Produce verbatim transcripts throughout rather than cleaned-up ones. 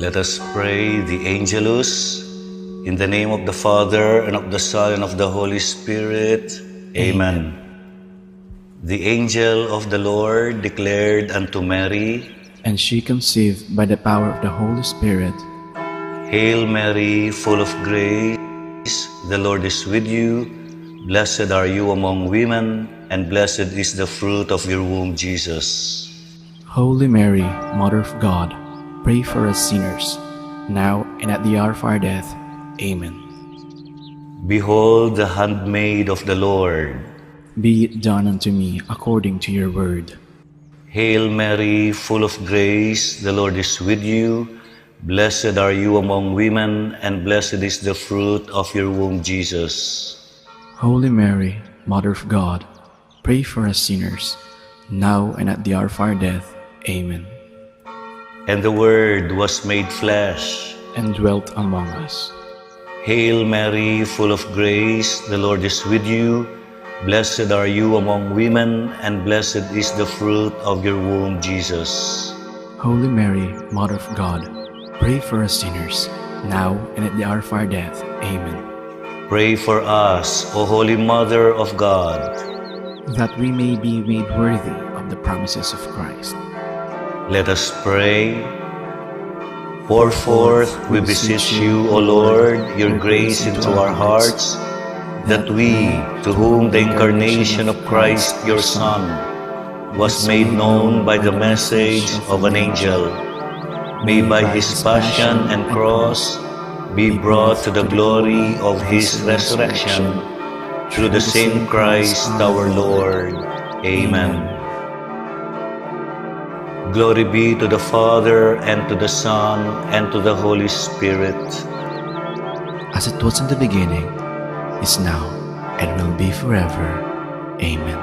Let us pray the Angelus. In the name of the Father, and of the Son, and of the Holy Spirit. Amen. Amen. The angel of the Lord declared unto Mary, and she conceived by the power of the Holy Spirit. Hail Mary, full of grace, the Lord is with you. Blessed are you among women, and blessed is the fruit of your womb, Jesus. Holy Mary, Mother of God, pray for us sinners, now and at the hour of our death. Amen. Behold the handmaid of the Lord. Be it done unto me according to your word. Hail Mary, full of grace, the Lord is with you. Blessed are you among women, and blessed is the fruit of your womb, Jesus. Holy Mary, Mother of God, pray for us sinners, now and at the hour of our death. Amen. And the Word was made flesh and dwelt among us. Hail Mary, full of grace, the Lord is with you. Blessed are you among women, and blessed is the fruit of your womb, Jesus. Holy Mary, Mother of God, pray for us sinners, now and at the hour of our death. Amen. Pray for us, O Holy Mother of God, that we may be made worthy of the promises of Christ. Let us pray. Pour forth, we beseech you, O Lord, your grace into our hearts, that we, to whom the incarnation of Christ, your Son, was made known by the message of an angel, may by his passion and cross be brought to the glory of his resurrection, through the same Christ our Lord. Amen. Glory be to the Father, and to the Son, and to the Holy Spirit. As it was in the beginning, is now, and will be forever. Amen.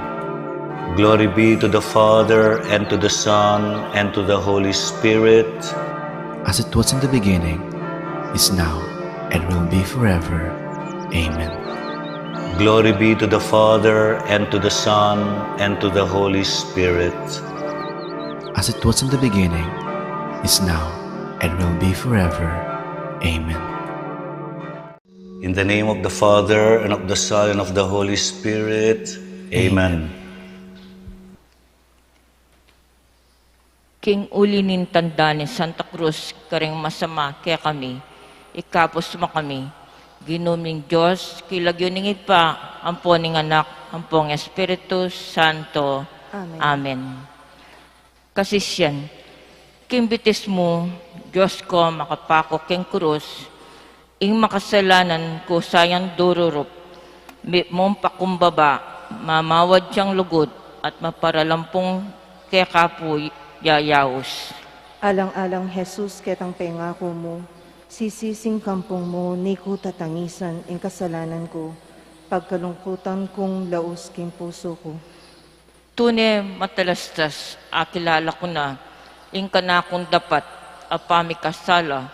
Glory be to the Father, and to the Son, and to the Holy Spirit. As it was in the beginning, is now, and will be forever. Amen. Glory be to the Father, and to the Son, and to the Holy Spirit. As it was in the beginning, is now, and will be forever. Amen. In the name of the Father, and of the Son, and of the Holy Spirit. Amen. King uli ning tanda ning Santa Cruz karing masama kekami, ikabus mu kami, Ginu ming Dios, king lagyu ning Ibpa, ampo ning Anak, ampo ning Espiritu Santo. Amen. Amen. Kasisian, king bitis mu, Dios ko, makapaku king krus, ing makasalanan ku sayang dururup, mipnung pakumbaba, mamawad yang lugud, at maparalampung keka pu yayaus. Alang-alang Jesus ketang pengaku mu, sisising kampung mu, ni ku tatangisan ing kasalanan ku, pagkalungkutan kung laus king pusu ku. Tune matalastas, akilala ku na ing kanakung dapat a pamikasala,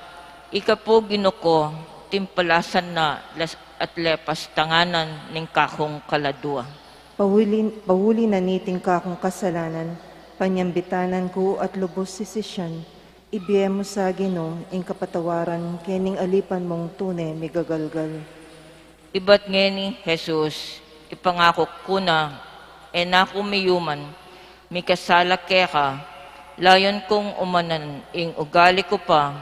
ika pu Ginu ku, timpalasan na las-, at lepas tanganan ning kakung kaladua. Pauli, pauli na niting kakung kasalanan, panyambitanan ku at lubus sisisian, ibie mu sa Ginu ing kapatawaran kening alipan mung tune migagalgal. Ibat ngeni, Jesus, ipangaku ku na, e na ku miyuman mikasala keka, layun kung umanan ing ugali ku pa,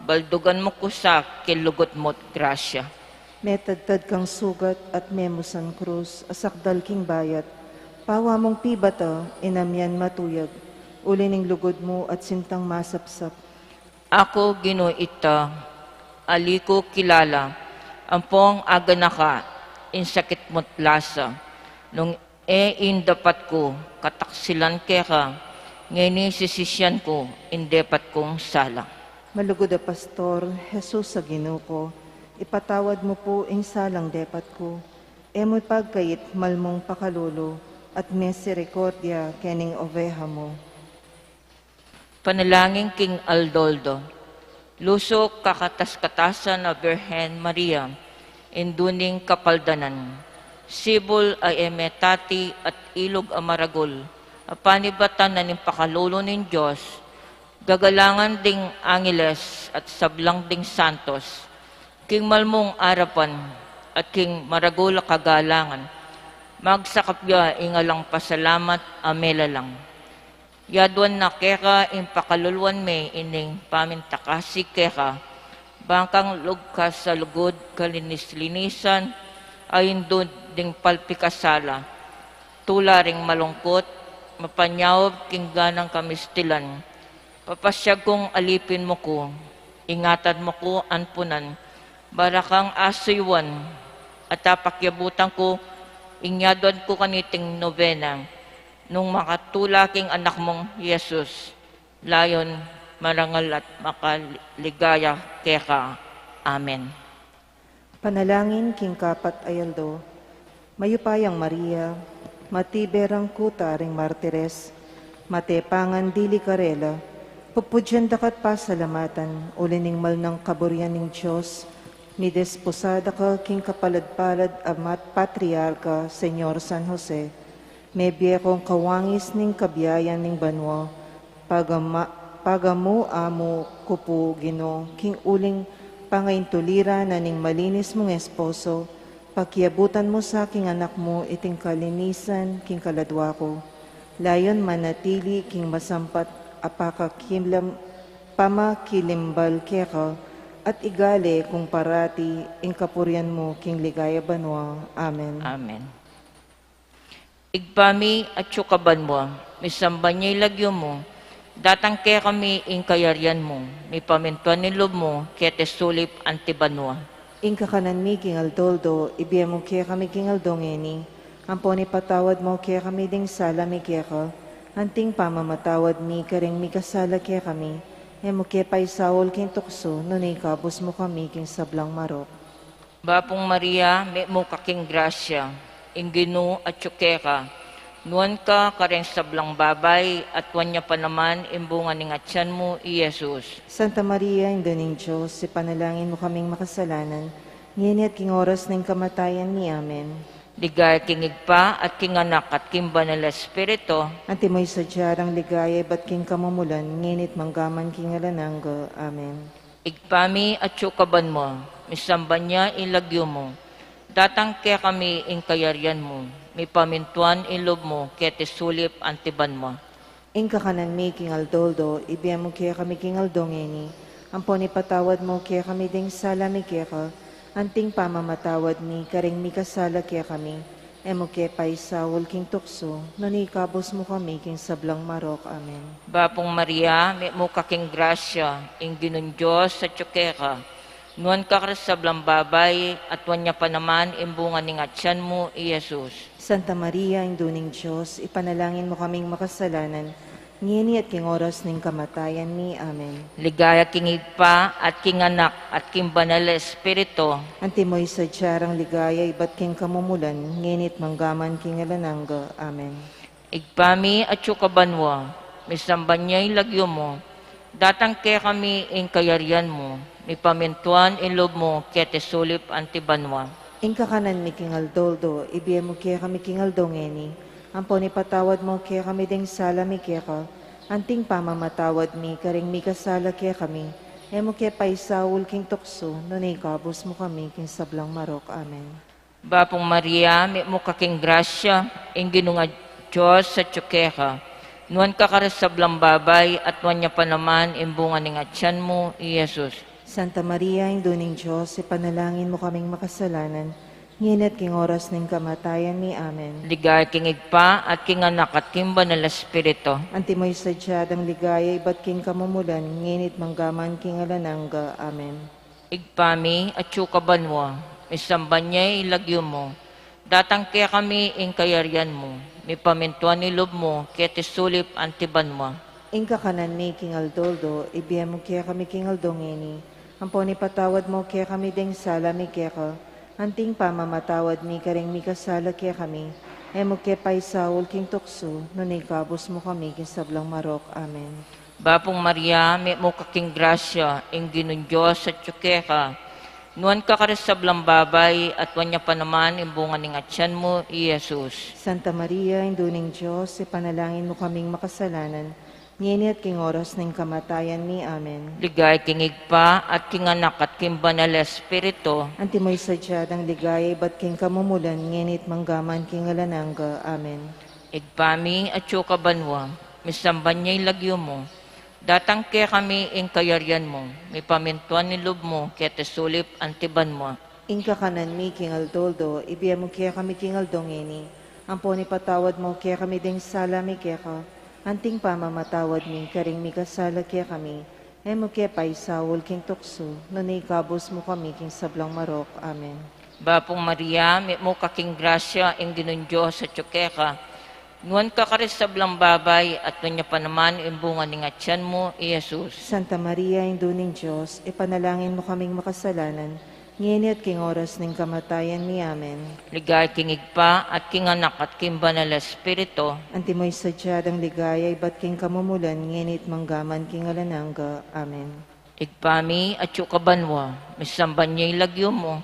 baldugan mu ku sa king lugud mu't grasya. Metadtad kang sugat at memusan krus a sakdal king bayat, pawa mung pibata ing amian matuyag, uli ning lugud mu at sintang masapsap. Aku, Ginu, ita, ali ku kilala, ampong aganaka ing sakit mu't lasa, nung e ing dapat ku kataksilan keka, ngeni sisisian ku ing depat kung sala. Malugud a Pastor, Jesus a Ginu ku, ipatawad mu pu ing salang depat ku, e mu ipagkait malmung pakalulu at miserikordia kening oveha mu. Panalangin king aldo-aldo. Lusu kakatas-katasan a Birhen Maria, Indu ning kapaldanan, sibul a e metati at ilug a maragul a panibatan na ning pakalulu ning Dios, gagalangan ding angeles at sablang ding santos, king malmung arapan at king maragul a kagalangan, magsakap ya ing alang pasalamat a melalang. Yaduan na keka ing pakaluluan me ining pamintakasi keka, bang kang lugkas a lugud kalinis-linisan, a indu ding palpikasala, tula ring malungkut, mapanyaub king ganang kamistilan, papasiag kung alipin mu ku, ingatan mu ku ampunan, barakang asuyuan, at apakiabutan ku ing yaduan ku kaniting nobena, nung makatula king anak mung Jesus, layun marangal at makaligaya keka. Amen. Panalangin king kapat a aldo. Mayupayang Maria, matiberang kuta ring martires, matepangan dili karela, pupudyan daka't pasalamatan, uli ning malnang kaburian ning Dios, midesposada ka king kapalad-palad a mat-, patriarka, Señor San Jose, mebie kung kawangis ning kabiayan ning banua, pagama-, pagamu-amu ku pu Ginu, king uling pangaintuliran na ning malinis mung esposo, pakiabutan mu sa king anak mu iting kalinisan king kaladua ku. Layun manatili king masampat a pakakilam-, pamakilimbal keka, at igale kung parati ing kapurian mu king ligaya banua. Amen. Amen. Ibpa mi, atsu ka banua, misamban ya ing lagyu mu, datang kekami ing kayarian mu, mipamintuan ing lub mu, keti sulip anti banua. Ing kakanan mi king aldo-aldo, ibie mu kekami king aldo ngeni, ampon ipatawad mu kekami ding sala mi keka, anting pamamatawad mi karing mikasala kekami, e mu ke paisaul king tuksu, nune ikabus mu kami king sablang marok. Bapu Maria, mitmu ka king grasya, ing Ginu atsu keka, Nuan ka kareng sablang babai, at nuan ya pa naman ing bunga ning atian mu, i Jesus. Santa Maria, Indu ning Dios, ipanalangin mu kaming makasalanan, ngeni at king oras ning kamatayan mi. Amen. Ligaya king Ibpa, at king Anak, at king Banal a Espiritu. Antimo ing sadya nang ligaya ibat king kamumulan, ngeni at mangga man king alang angga. Amen. Ibpa mi, atsu ka banua, misamban ya ing lagyu mu. Datang kekami ing kayarian mu, mipamintuan ing lub mu keti sulip anti banua. Ing kakanan mi king aldo-aldo, ibie mu kekami king aldo ngeni, ampon ipatawad mu kekami ding sala mi keka, anting pamamatawad mi karing mikasala kekami, e mu ke paisaul king tuksu, nune ikabus mu kami king sablang marok. Amen. Bapung Maria, mitmu ka king grasya, ing Ginung Dios atsu keka. Nuan ka karing sablang babai, at nuan ya pa naman ing bunga ning atian mu, i Jesus. Santa Maria, Indu ning Dios, ipanalangin mu kaming makasalanan, ngeni at king oras ning kamatayan mi. Amen. Ligaya king Ibpa, at king Anak, at king Banal a Espiritu. Antimo ing sadya nang ligaya ibat king kamumulan, ngeni at mangga man king alang angga. Amen. Ibpa mi, atsu ka banua, misamban ya ing lagyu mu, datang kekami ing kayarian mu, mipamintuan ing lub mu keti sulip anti banua. Ing kakanan mi king aldo-aldo, ibie mu kekami king aldo ngeni, ampon ipatawad mu kekami ding sala mi keka, anting pamamatawad mi karing mikasala kekami, e mu ke paisaul king tuksu, nune ikabus mu kami king sablang marok. Amen. Bapung Maria, mitmu ka king grasya, ing Ginung Dios atsu keka. Nuan ka karing sablang babai, at nuan ya pa naman ing bunga ning atian mu, i Jesus. Santa Maria, Indu ning Dios, ipanalangin mu kaming makasalanan, ngeni at king oras ning kamatayan mi. Amen. Ligaya king Ibpa, at king Anak, at king Banal a Espiritu. Antimo ing sadya nang ligaya ibat king kamumulan, ngeni at mangga man king alang angga. Amen. Ibpa mi, atsu ka banua, misamban ya ing lagyu mu. Datang kekami ing kayarian mu, mipamintuan ing lub mu keti sulip anti banua. Ing kakanan mi king aldo-aldo, ibie mu kekami king aldo ngeni, ampon ipatawad mu kekami ding sala mi keka, anting pamamatawad mi karing mikasala kekami, e mu ke paisaul king tuksu, nune ikabus mu kami king sablang marok. Amen. Bapung Maria, mitmu ka king grasya, ing Ginung Dios atsu keka. Nuan ka karing sablang babai, at nuan ya pa naman ing bunga ning atian mu, i Jesus. Santa Maria, Indu ning Dios, ipanalangin mu kaming makasalanan, ngeni at king oras ning kamatayan mi. Amen. Ligaya king Ibpa, at king Anak, at king Banal a Espiritu. Antimo ing sadya nang ligaya ibat king kamumulan, ngeni at mangga man king alang angga. Amen. Ibpa mi, atsu ka banua, misamban ya ing lagyu mu. Datang kekami ing kayarian mu, mipamintuan ing lub mu keti sulip anti banua. Ing kakanan mi king aldo-aldo, ibie mu kekami king aldo ngeni, ampon ipatawad mu kekami ding sala mi keka, anting pamamatawad mi karing mikasala kekami, e mu ke paisaul king tuksu, nune ikabus mu kami king sablang marok. Amen. Bapung Maria, mitmu ka king grasya, ing Ginung Dios atsu keka. Nuan ka karing sablang babai, at nuan ya pa naman ing bunga ning atian mu, i Jesus. Santa Maria, Indu ning Dios, ipanalangin mu kaming makasalanan, ngeni at king oras ning kamatayan mi. Amen. Ligaya king Ibpa, at king Anak, at king Banal a Espiritu. Antimo ing sadya nang ligaya ibat king kamumulan, ngeni at mangga man king alang angga. Amen. Ibpa mi, atsu ka banua, misamban ya ing lagyu mu.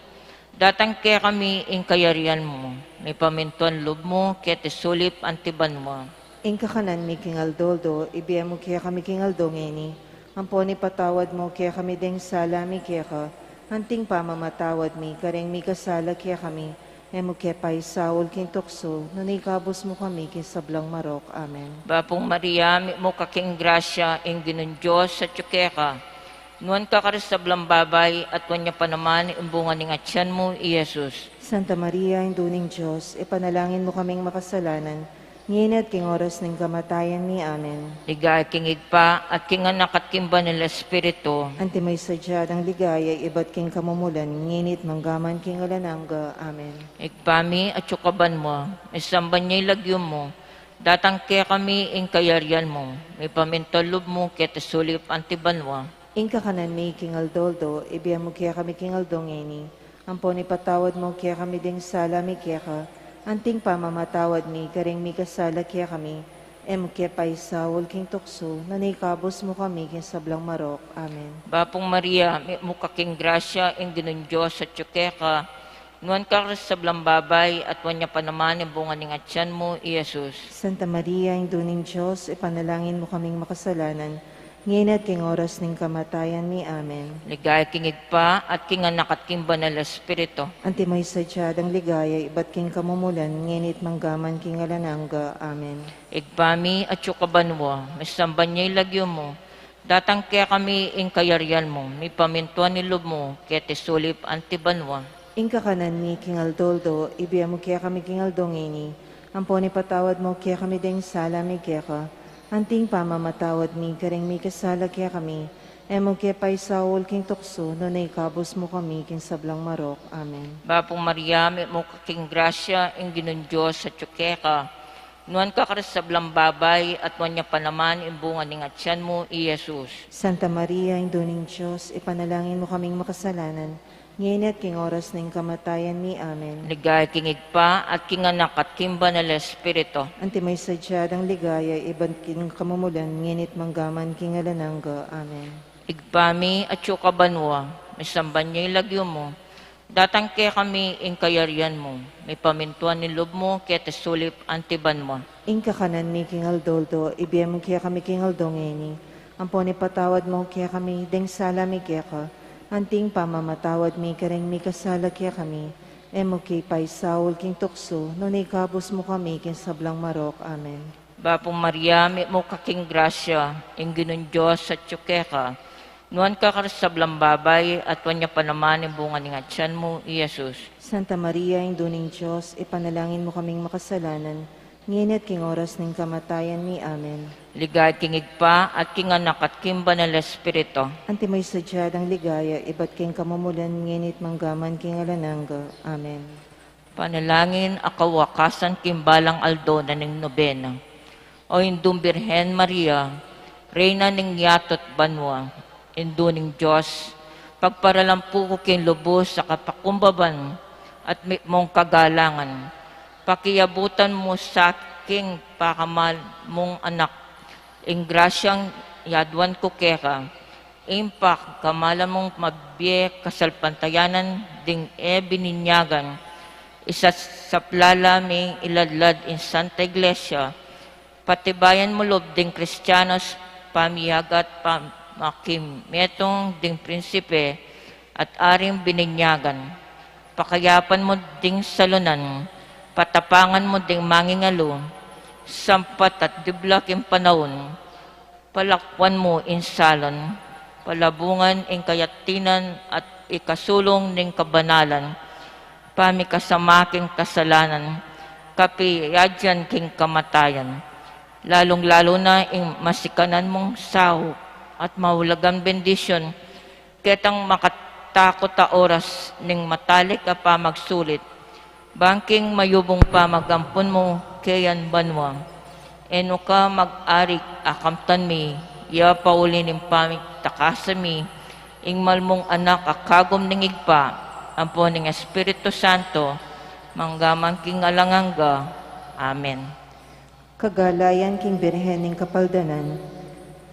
Datang kekami ing kayarian mu, mipamintuan lub mu keti sulip anti banua. Ing kakanan mi king aldo-aldo, ibie mu kekami king aldo ngeni, ampon ipatawad mu kekami ding sala mi keka, anting pamamatawad mi karing mikasala kekami, e mu ke paisaul king tuksu, nune ikabus mu kami king sablang marok. Amen. Bapung Maria, mitmu ka king grasya, ing Ginung Dios atsu keka. Nuan ka karing sablang babai, at nuan ya pa naman ing bunga ning atian mu, i Jesus. Santa Maria, Indu ning Dios, ipanalangin mu kaming makasalanan, ngeni at king oras ning kamatayan mi. Amen. Ligaya king Ibpa, at king Anak, at king Banal a Espiritu. Antimo ing sadya nang ligaya ibat king kamumulan, ngeni at mangga man king alang angga. Amen. Ibpa mi, atsu ka banua, misamban ya ing lagyu mu. Datang kekami ing kayarian mu, mipamintuan lub mu keti sulip anti banua. Ing kakanan mi king aldo-aldo, ibie mu kekami king aldo ngeni, ampon ipatawad mu kekami ding sala mi keka, Anting pamamatawad mi kareng mikasala kekami, e mu ke paisaul king tuksu, nune ikabus mu kami king sablang marok. Amen. Bapung Maria, mitmu ka king grasya, ing Ginung Dios atyu keka, nuan ka karing sablang babai, at nuan ya pa naman ing bunga ning atyan mu, i Jesus. Santa Maria, Indu ning Dios, ipanalangin mu kaming makasalanan, ngeni at king oras ning kamatayan mi. Amen. Ligaya king Ibpa, at king Anak, at king Banal a Espiritu. Antimo ing sadya dang ligaya, ibat king kamumulan, ngeni at manggaman king alang angga. Amen. Ibpa mi, atyu ka banua, misamban ya ing lagyu mu, datang kekami ing kayarian mu, mipamintuan ing lub mu, keti sulip anti banua. Ing kakanan mi king aldo-aldo, ibie mu kekami king aldo ngeni, ampon ipatawad mu kekami deng sala mi keka, anting pamamatawad mi kareng mikasala kekami, e mu ke paisaul king tuksu, nune ikabus mu kami king sablang marok. Amen. Bapung Maria, mitmu ka king grasya, ing Ginung Dios atyu keka, nuan ka karing sablang babai, at nuan ya pa naman ing bunga ning atyan mu, i Jesus. Santa Maria, Indu ning Dios, ipanalangin mu kaming makasalanan, ngeni at king oras ning kamatayan mi. Amen. Ligaya king Ibpa, at king Anak, at king Banal a Espiritu. Antimo ing sadya dang ligaya, ibat king kamumulan, ngeni at manggaman king alang angga. Amen. Ibpa mi, atyu ka banua, misamban ya ing lagyu mu, datang kekami ing kayarian mu, mipamintuan ing lub mu, keti sulip anti banua. Ing kakanan mi king aldo-aldo, ibie mu kekami king aldo ngeni, ampon ipatawad mu kekami deng sala mi keka, anting pamamatawad mi kareng mikasala kekami, e mu ke paisaul king tuksu, nune ikabus mu kami king sablang marok. Amen. Bapung Maria, mitmu ka king grasya, ing Ginung Dios atyu keka, nuan ka karing sablang babai, at nuan ya pa naman ing bunga ning atyan mu, i Jesus. Santa Maria, Indu ning Dios, ipanalangin mu kaming makasalanan, ngeni at king oras ning kamatayan mi. Amen. Ligaya king Ibpa, at king Anak, at king Banal a Espiritu. Antimo ing sadya dang ligaya, ibat king kamumulan, ngeni at manggaman king alang angga. Amen. Panalangin a kawakasan king balang aldo na ning nobena. O Indung Birhen Maria, Reyna ning yatu't banua, Indu ning Dios, pagparalampu ku king lubus a kapakumbaban at mitmung kagalangan. Pakiabutan mu sa king pakamal mung anak ing grasyang yaduan ku keka, ing pakamalan mung mabie kasalpantayanan ding e bininyagan, isasaplala ming iladlad ing Santa Iglesia, patibayan mu lub ding Kristianos, pamiagat pamakimetung ding prinsipe at aring bininyagan, pakayapan mu ding salunan, patapangan mu ding mangingalu, sampat at dibla king panaun, palakwan mu ing salun, palabungan ing kayatinan at ikasulung ning kabanalan, pamikasama king kasalanan, kapiadyan king kamatayan, lalung-lalu na ing masikanan mung saup at maulagang bendisyun, ketang makatakut a oras ning matalik a pamagsulit, bang king mayubung pamagampun mu keyan banua. E nu ka mag-ari, akamtan mi ya pauli ning pamagtakasan mi, ing mal mung Anak a kagum ning Ibpa, ampon ning Espiritu Santo, manggaman king alang angga. Amen. Kagalayan king Birhen ning Kapaldanan,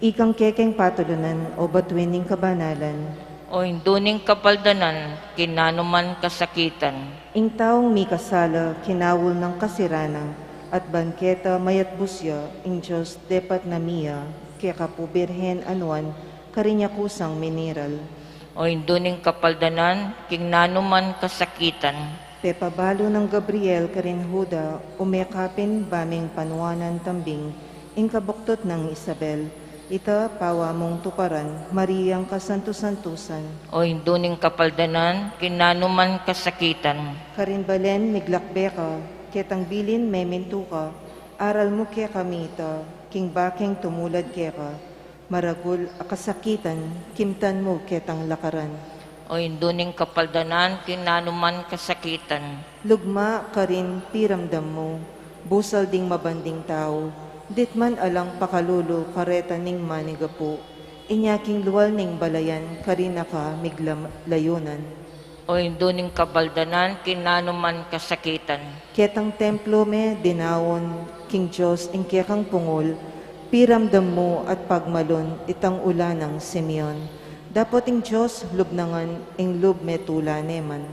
ikang kekeng patulunan o batuin ning kabanalan. O Indu ning Kapaldanan, king nanuman kasakitan. Ing taung mikasala, kinaul nang kasirana, at ban keta mayatbus ya, ing Dios depat na mia, keka pu Birhen a nuan, karin ya kusang miniral. O Indu ning Kapaldanan, king nanuman kasakitan. Pepabalu nang Gabriel karin Juda, ume ka pin ba ming panuanan tambing, ing kabuktut nang Isabel, ita pawa mung tuparan, Mariang kasantu-santusan. O Indu ning Kapaldanan, king nanuman kasakitan. Karin Belen miglakbe ka, ketang bilin memintu ka, aral mu kekami ita, king bakeng tumulad keka, maragul a kasakitan, kimtan mu ketang lakaran. O Indu ning Kapaldanan, king nanuman kasakitan. Lugma karin piramdam mu, busal ding mabanding tau, ditman alang pakalulu kareta ning manigapu, inya king lual ning balayan, karin na ka miglam-, layunan. O Indu ning kapaldanan king nanuman kasakitan. Ketang templo me dinaun king Dios ing kekang pungul, piramdam mu at pagmalun itang ula nang Simeon. Dapot ing Dios lub na ngan ing lub me tula ne man.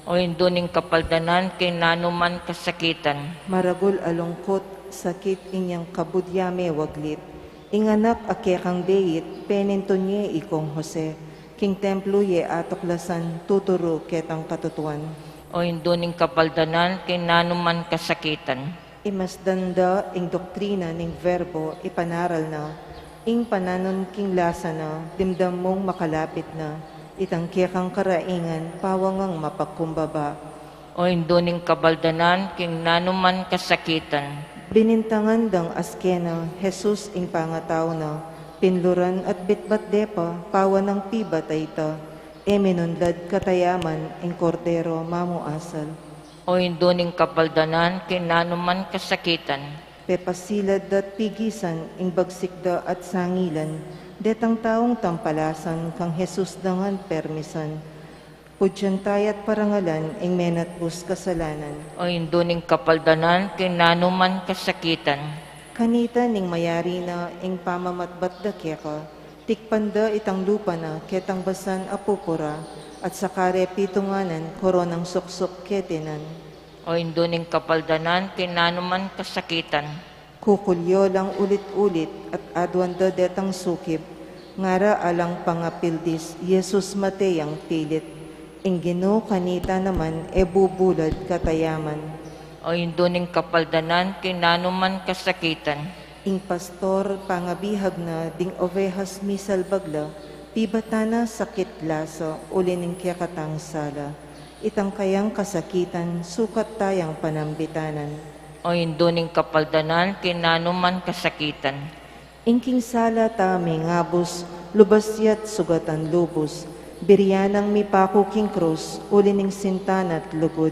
O Indu ning kapaldanan king nanuman kasakitan. Maragul a lungkut, sakit inyang kabud ya me waglit. Ing anak a kekang beit, penintun ye ikong Jose. King templo ye atuklasan, tuturu ketang katutuan. O Indu ning kapaldanan king nanuman kasakitan. Imasdan da ing doktrina ning Verbo ipanaral na. Ing pananun king lasa na, dimdam mung makalapit na. Itang kekang karaingan, pawangang mapagkumbaba. O Indu ning kapaldanan king nanuman kasakitan. Binintangan dang askena Jesus ing pangatau na, pinluran at bitbat de pa, pawanang pibat a ita, e minunlad katayaman ing Kordero mamuasal. O Indu ning kapaldanan king nanuman kasakitan. Pepasilad da't pigisan ing bagsik da at sangilan, detang taung tampalasan kang Jesus dangan permisan. Pudyan taya't parangalan ing menatbus kasalanan. O Indu ning kapaldanan king nanuman kasakitan. Kanita ning mayari na ing pamamatbat da keka, tikpan da itang lupa na ketang basan a pupura, at saka re pitunganan koronang suksuk ketinan. O Indu ning kapaldanan king nanuman kasakitan. Kukulyo lang ulit-ulit at aduan da detang sukib, ngara alang pangapildis, Jesus mate yang pilit. Ing Ginu kanita naman e bubulad katayaman. O Indu ning kapaldanan king nanuman kasakitan. Ing pastor pangabihag na ding ovehas misalbag la, pibatan na sakit lasa uli ning kekatang sala. Itang kayang kasakitan, sukat tayang panambitanan. O Indu ning kapaldanan king nanuman kasakitan. Ing king sala ta mingabus, lubas ya't sugatan lubus. Birian nang mipaku king krus, uli ning sinta na't lugud.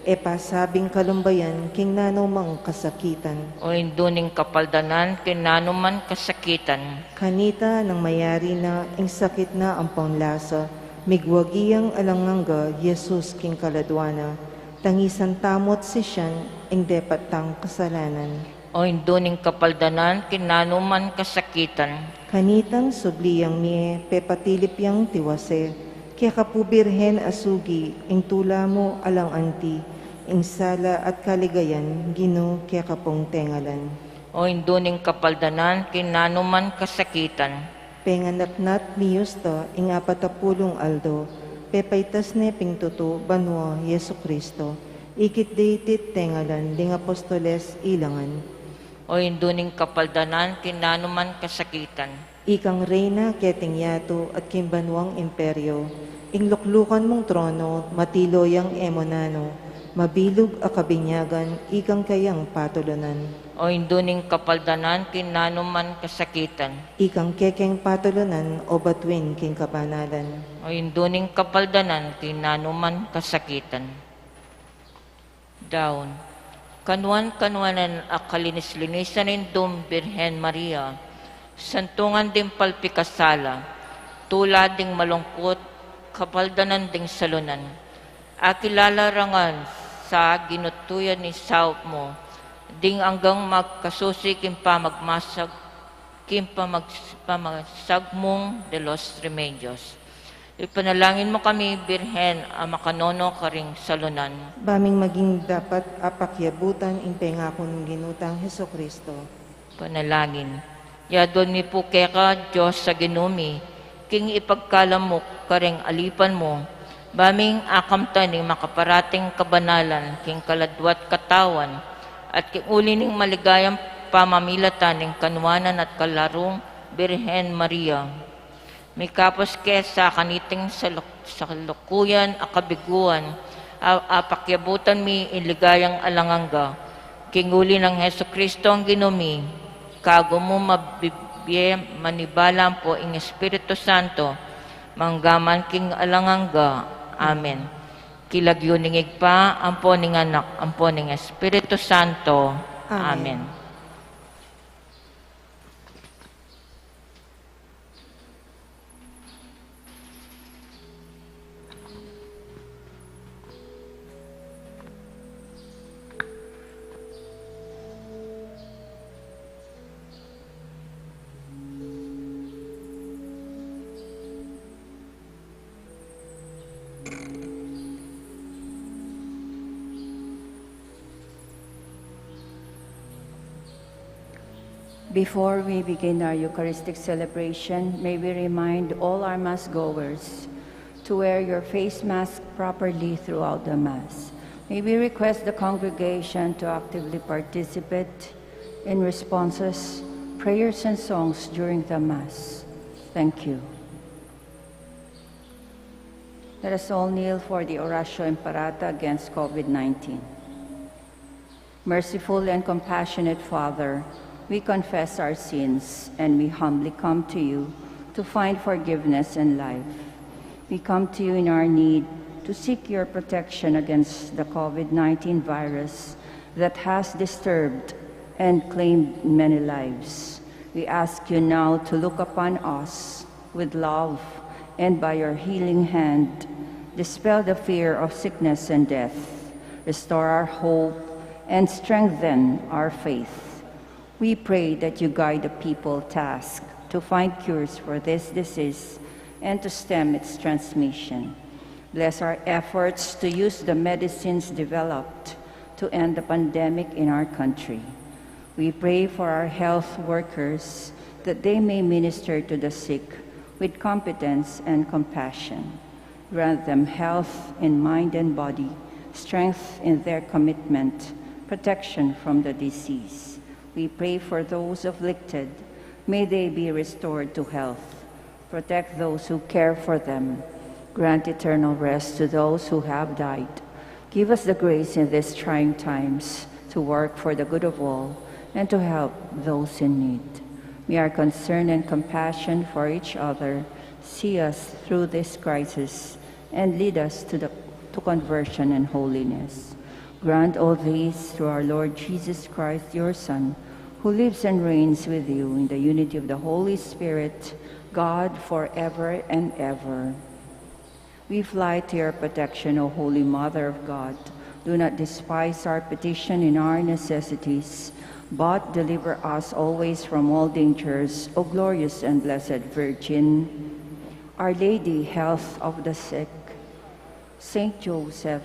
E pasabing kalumbayan king nanumang kasakitan. O Indu ning kapaldanan king nanuman kasakitan. Kanita nang mayari na ing sakit na ampon lasa, migwagi yang alang angga Jesus king kaladua na. Tangisan tamu't sisian ing depat tang kasalanan. O Indu ning kapaldanan king nanuman kasakitan. Kanitang subli yang mie, pepatilip yang tiwase. Keka pu Birhen a sugi, ing tula mu alang anti, ing sala at kaligayan, Ginu, keka pung tengalan. O Indu ning kapaldanan king nanuman kasakitan. Penganak na't miyus ta ing apat a pulung aldo, pepaitas ne ping tutu banua Jesucristo. Ikit de iti't tengalan ding apostoles ilangan. O Indu ning kapaldanan king nanuman kasakitan. Ikang reyna keting yatu at king banuang imperio, ing luklukan mung trono, matilo yang e mu nanu, mabilug a kabinyagan, ikang kayang patulunan. O Indu ning kapaldanan king nanuman kasakitan. Ikang kekeng patulunan o batuin king kabanalan. O Indu ning kapaldanan king nanuman kasakitan. Daun. Kanuan-kanuanan a kalinis-linisan Indung Birhen Maria, santungan ding palpikasala, tula ding malungkut, kapaldanan ding salunan. Akilala ra ngan sa ginutuyan ning saup mu, ding anggang magkasusi king pamagmasag, king pamag-, pamasag mung de los Remedios. Ipanalangin mu kami, Birhen a makanono karing salunan. Ba ming maging dapat a pakyabutan ing pengaku ning Ginu tang Jesucristo. Panalangin. Yaduan mi pu keka, Dios a Ginu mi, king ipagkalam mu kareng alipan mu, ba ming akamtan ing makaparating kabanalan king kaladua't katawan, at king uli ning maligayang pamamilatan ning kanuanan at kalarung Birhen Maria. Mikapus ke sa kaniting saluk-, salukuyan a kabiguan, a, apakyabutan mi ing ligayang alang angga. King uli nang Jesucristo a Ginu mi, kagu mu mabibie manibalang pu ing Espiritu Santo, mangga man king alang angga. Amen. King lagyu ning Ibpa, ampo ning Anak, ampo ning Espiritu Santo. Amen. Amen. Before we begin our Eucharistic celebration, may we remind all our Mass goers to wear your face mask properly throughout the Mass. May we request the congregation to actively participate in responses, prayers, and songs during the Mass. Thank you. Let us all kneel for the Oratio Imperata against COVID nineteen. Merciful and compassionate Father, we confess our sins and we humbly come to you to find forgiveness and life. We come to you in our need to seek your protection against the COVID nineteen virus that has disturbed and claimed many lives. We ask you now to look upon us with love, and by your healing hand, dispel the fear of sickness and death, restore our hope, and strengthen our faith. We pray that you guide the people tasked to find cures for this disease and to stem its transmission. Bless our efforts to use the medicines developed to end the pandemic in our country. We pray for our health workers that they may minister to the sick with competence and compassion. Grant them health in mind and body, strength in their commitment, protection from the disease. We pray for those afflicted. May they be restored to health. Protect those who care for them. Grant eternal rest to those who have died. Give us the grace in these trying times to work for the good of all and to help those in need. May our concern and compassion for each other see us through this crisis and lead us to, the, to conversion and holiness. Grant all these through our Lord Jesus Christ, your Son, who lives and reigns with you in the unity of the Holy Spirit, God, forever and ever. We fly to your protection, O Holy Mother of God. Do not despise our petition in our necessities, but deliver us always from all dangers, O glorious and blessed Virgin. Our Lady, Health of the Sick, Saint Joseph,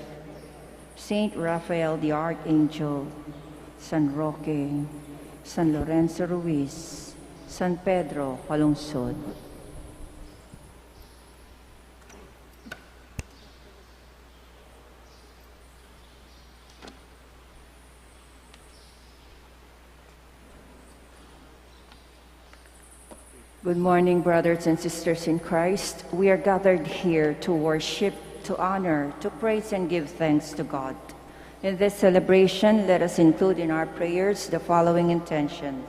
Saint Raphael the Archangel, San Roque, San Lorenzo Ruiz, San Pedro Calungsod. Good morning, brothers and sisters in Christ. We are gathered here to worship, to honor, to praise, and give thanks to God. In this celebration, let us include in our prayers the following intentions.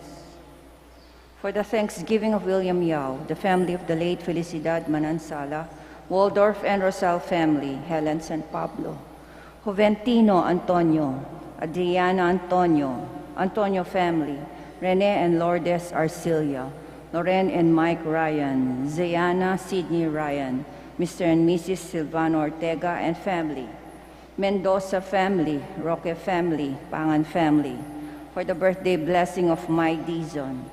For the thanksgiving of William Yao, the family of the late Felicidad Manansala, Waldorf and Rosal family, Helen San Pablo, Juventino Antonio, Adriana Antonio, Antonio family, Rene and Lourdes Arcilia, Loren and Mike Ryan, Zayana Sydney Ryan, Mister and Missus Silvano Ortega and family, Mendoza family, Roque family, Pangan family, for the birthday blessing of Mai Dizon,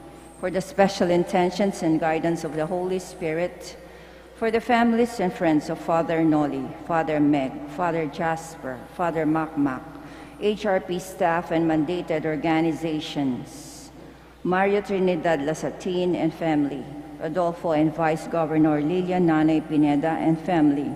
for the special intentions and guidance of the Holy Spirit, for the families and friends of Father Noli, Father Meg, Father Jasper, Father Makmak, H R P staff and mandated organizations, Maria Trinidad Lasatin and family, Rodolfo and Vice Governor Lilian Nanay Pineda and family,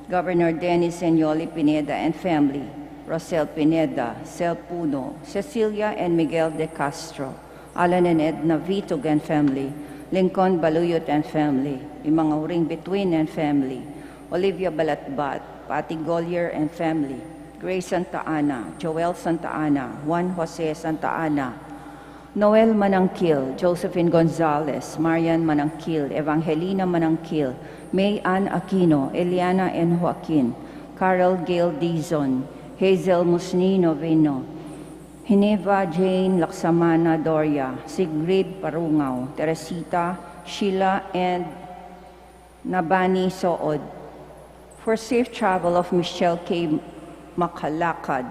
Governor Dennis and Yoli Pineda and family, Rosel Pineda, Sel Puno, Cecilia and Miguel de Castro, Alan and Edna Vitug and family, Lincoln Baluyot and family, Imang Auring Bituin and family, Olivia Balatbat, Patty Gollier and family, Grace Santa Ana, Joel Santa Ana, Juan Jose Santa Ana, Noel Manangkil, Josephine Gonzalez, Marian Manangkil, Evangelina Manangkil, May Ann Aquino, Eliana and Joaquin, Carol Gail Dizon, Hazel Musni Novino, Hineva Jane Laksamana Doria, Sigrid Parungaw, Teresita, Sheila, and Nabani Sood. For safe travel of Michelle K. Macalacad,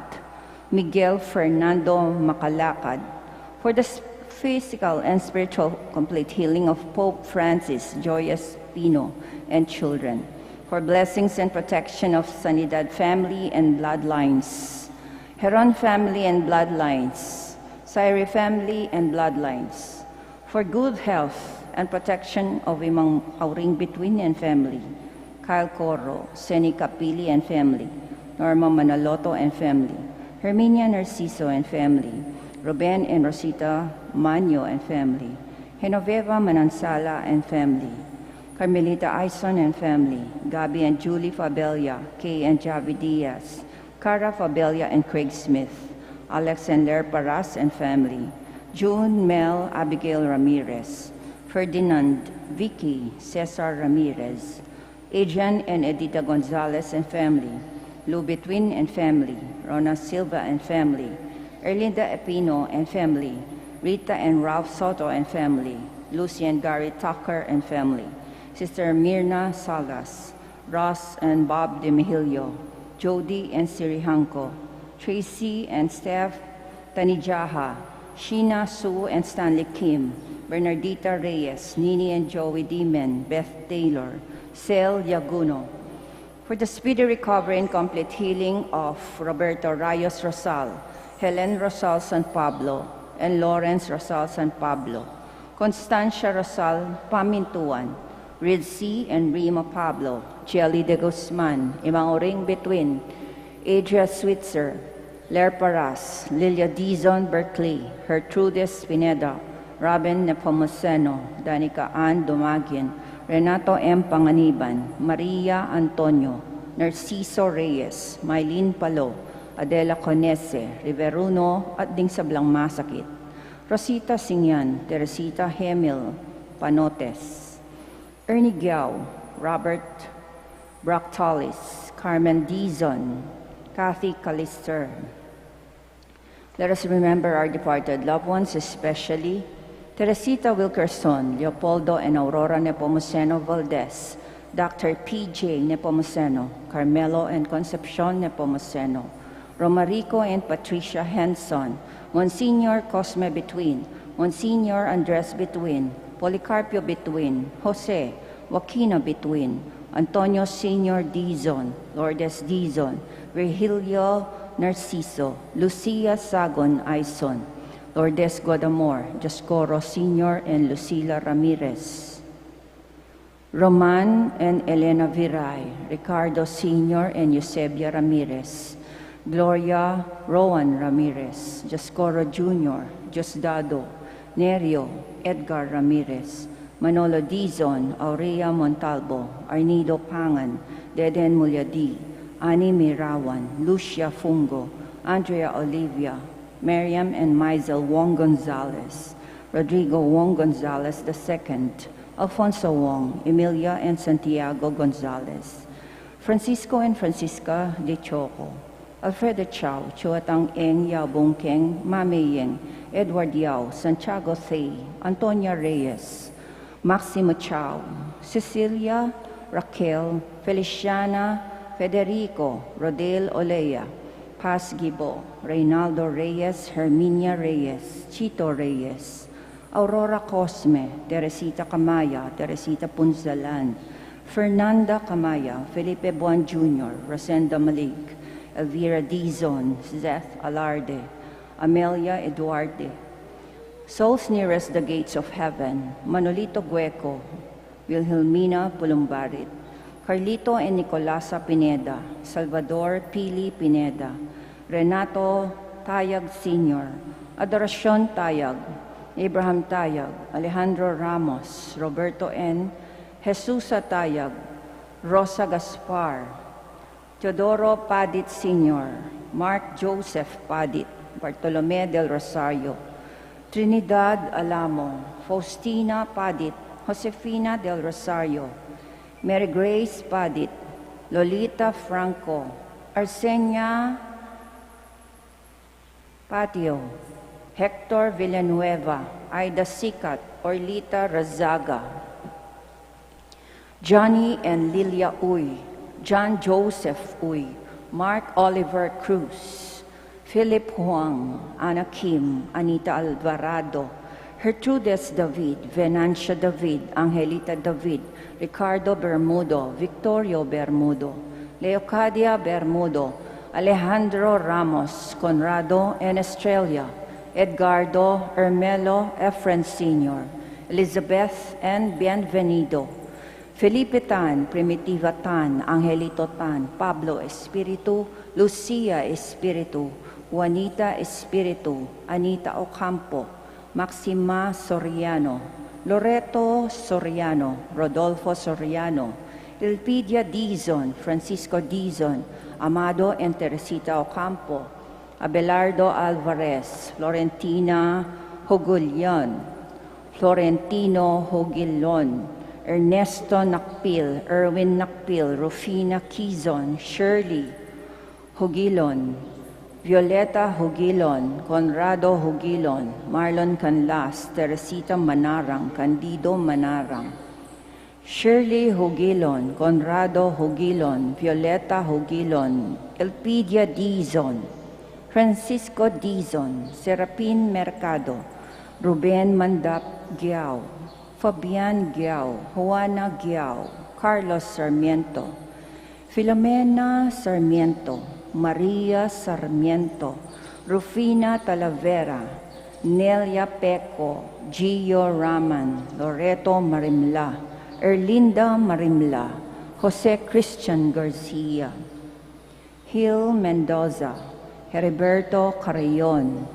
Miguel Fernando Macalacad. For the s-, physical and spiritual complete healing of Pope Francis, Joyous Pino, and children. For blessings and protection of Sanidad family and bloodlines, Heron family and bloodlines, Syrie family and bloodlines, For good health and protection of Imang Auring Bituin and family, Kyle Coro, Seni Capili and family, Norma Manaloto and family, Herminia Narciso and family, Ruben and Rosita Manyo and family, Genoveva Manansala and family, Carmelita Aison and family, Gabby and Julie Fabella, Kay and Javi Diaz, Cara Fabella and Craig Smith, Alex and Ler Paras and family, June, Mel, Abigail Ramirez, Ferdinand, Vicky, Cesar Ramirez, Adrian and Edita Gonzalez and family, Lou Betwin and family, Rona Silva and family, Erlinda Epino and family, Rita and Ralph Soto and family, Lucy and Gary Tucker and family, Sister Mirna Salas, Ross and Bob DeMihilio, Jody and Siri Hanco, Tracy and Steph Tanijaha, Sheena, Sue and Stanley Kim, Bernardita Reyes, Nini and Joey Dimen, Beth Taylor, Sel Yaguno. For the speedy recovery and complete healing of Roberto Rayos Rosal, Helen Rosal San Pablo, and Lawrence Rosal San Pablo, Constancia Rosal Pamintuan, Ridsi and Rima Pablo, Jelly de Guzman, Imang Uring Between, Adria Switzer, Ler Paras, Lilia Dizon Berkeley, Gertrudes Pineda, Robin Nepomuceno, Danica Ann Dumagin, Renato M. Panganiban, Maria Antonio, Narciso Reyes, Mylene Palo, Adela Conese, Riveruno, at ding sablang masakit. Rosita Singyan, Teresita Hemil Panotes, Ernie Giao, Robert Broctalis, Carmen Dizon, Kathy Callister. Let us remember our departed loved ones, especially Teresita Wilkerson, Leopoldo and Aurora Nepomuceno Valdez, Doctor P J Nepomuceno, Carmelo and Concepcion Nepomuceno, Romarico and Patricia Henson, Monsignor Cosme Between, Monsignor Andres Between, Policarpio Between, Jose, Joaquina Between, Antonio Senior Dizon, Lourdes Dizon, Virgilio Narciso, Lucia Sagon Aison, Lourdes Guadamor, Dioscoro Senior and Lucila Ramirez, Roman and Elena Viray, Ricardo Senior and Eusebia Ramirez, Gloria Rowan Ramirez, Dioscoro Junior, Diosdado, Nerio, Edgar Ramirez, Manolo Dizon, Aurea Montalbo, Arnido Pangan, Deden Mulyadi, Annie Mirawan, Lucia Fungo, Andrea Olivia, Miriam and Maisel Wong Gonzalez, Rodrigo Wong Gonzalez the second, Alfonso Wong, Emilia and Santiago Gonzalez, Francisco and Francisca de Choco, Alfredo Chao, Chuatang Eng, Yabong Keng, Mame Yeng, Edward Yao, Santiago Thei, Antonia Reyes, Maximo Chao, Cecilia, Raquel, Feliciana, Federico, Rodel Olea, Paz Gibo, Reynaldo Reyes, Herminia Reyes, Chito Reyes, Aurora Cosme, Teresita Camaya, Teresita Punzalan, Fernanda Camaya, Felipe Buan Junior, Rosenda Malik, Elvira Dizon, Zeth Alarde, Amelia Eduarde, Souls Nearest the Gates of Heaven, Manolito Gueco, Wilhelmina Pulumbarit, Carlito and Nicolasa Pineda, Salvador Pili Pineda, Renato Tayag Senior, Adoracion Tayag, Abraham Tayag, Alejandro Ramos, Roberto N., Jesusa Tayag, Rosa Gaspar, Teodoro Padit Senior, Mark Joseph Padit, Bartolome del Rosario, Trinidad Alamo, Faustina Padit, Josefina del Rosario, Mary Grace Padit, Lolita Franco, Arsenia Patio, Hector Villanueva, Aida Sikat, Orlita Razaga, Johnny and Lilia Uy, John Joseph Uy, Mark Oliver Cruz, Philip Huang, Ana Kim, Anita Alvarado, Gertrudes David, Venancia David, Angelita David, Ricardo Bermudo, Victorio Bermudo, Leocadia Bermudo, Alejandro Ramos, Conrado and Estrella, Edgardo, Ermelo, Efren Senior, Elizabeth N. Bienvenido, Felipe Tan, Primitiva Tan, Angelito Tan, Pablo Espiritu, Lucia Espiritu, Juanita Espiritu, Anita Ocampo, Maxima Soriano, Loreto Soriano, Rodolfo Soriano, Elpidia Dizon, Francisco Dizon, Amado and Teresita Ocampo, Abelardo Alvarez, Florentina Hugulion, Florentino Hugilon, Ernesto Nakpil, Erwin Nakpil, Rufina Kizon, Shirley Hugilon, Violeta Hugilon, Conrado Hugilon, Marlon Canlas, Teresita Manarang, Candido Manarang, Shirley Hugilon, Conrado Hugilon, Violeta Hugilon, Elpidia Dizon, Francisco Dizon, Serapin Mercado, Ruben Mandap Giao, Fabian Giao, Juana Giao, Carlos Sarmiento, Filomena Sarmiento, Maria Sarmiento, Rufina Talavera, Nelia Peco, Gio Raman, Loreto Marimla, Erlinda Marimla, Jose Christian Garcia, Gil Mendoza, Heriberto Carreon,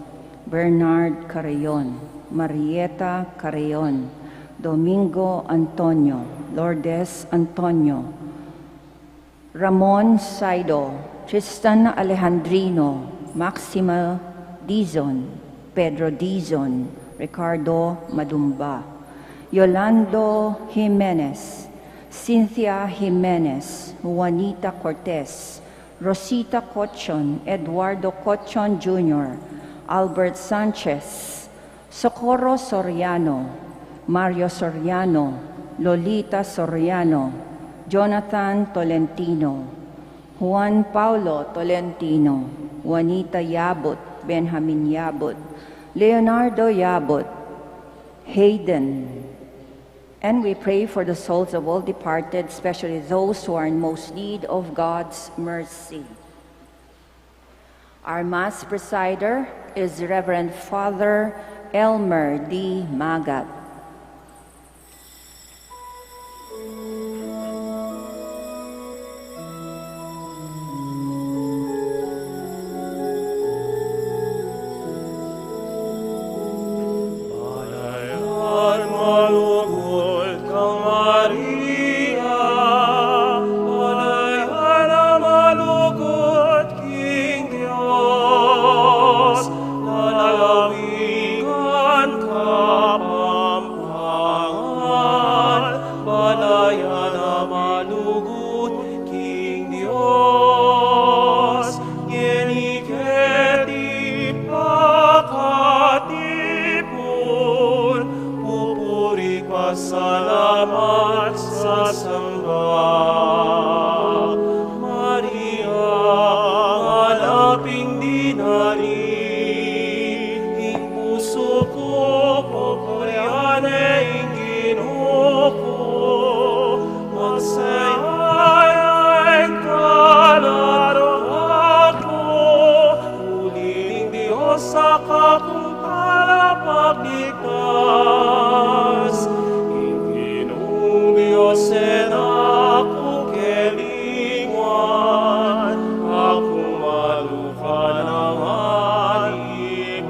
Bernard Carreon, Marieta Carreon, Domingo Antonio, Lourdes Antonio, Ramon Saido, Tristan Alejandrino, Maxima Dizon, Pedro Dizon, Ricardo Madumba, Yolando Jimenez, Cynthia Jimenez, Juanita Cortez, Rosita Cochon, Eduardo Cochon Junior, Albert Sanchez, Socorro Soriano, Mario Soriano, Lolita Soriano, Jonathan Tolentino, Juan Paulo Tolentino, Juanita Yabut, Benjamin Yabut, Leonardo Yabut, Hayden. And we pray for the souls of all departed, especially those who are in most need of God's mercy. Our Mass presider is Reverend Father Elmer D. Magat. Balayan malugud kang Maria, balayan a malugud king Dios, lalawigan Kapampangan, balayan a malugud king Dios, ngeni keti pakatipun, pupuri, pasalamat, sasamba. Maria, alaping dinari, ing pusu ku pupurian ne ing Ginu ku, magsaya ing kalaluan ku, uling ing Dios a kakung talapagligtas, ing Ginung Dios e na ku kelinguan, aku malu ka nang alipan.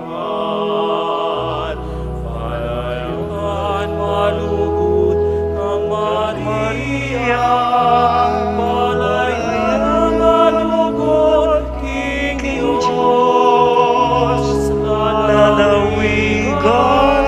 Balayan malugud kang Maria, balayan a malugud king Dios, lalawigan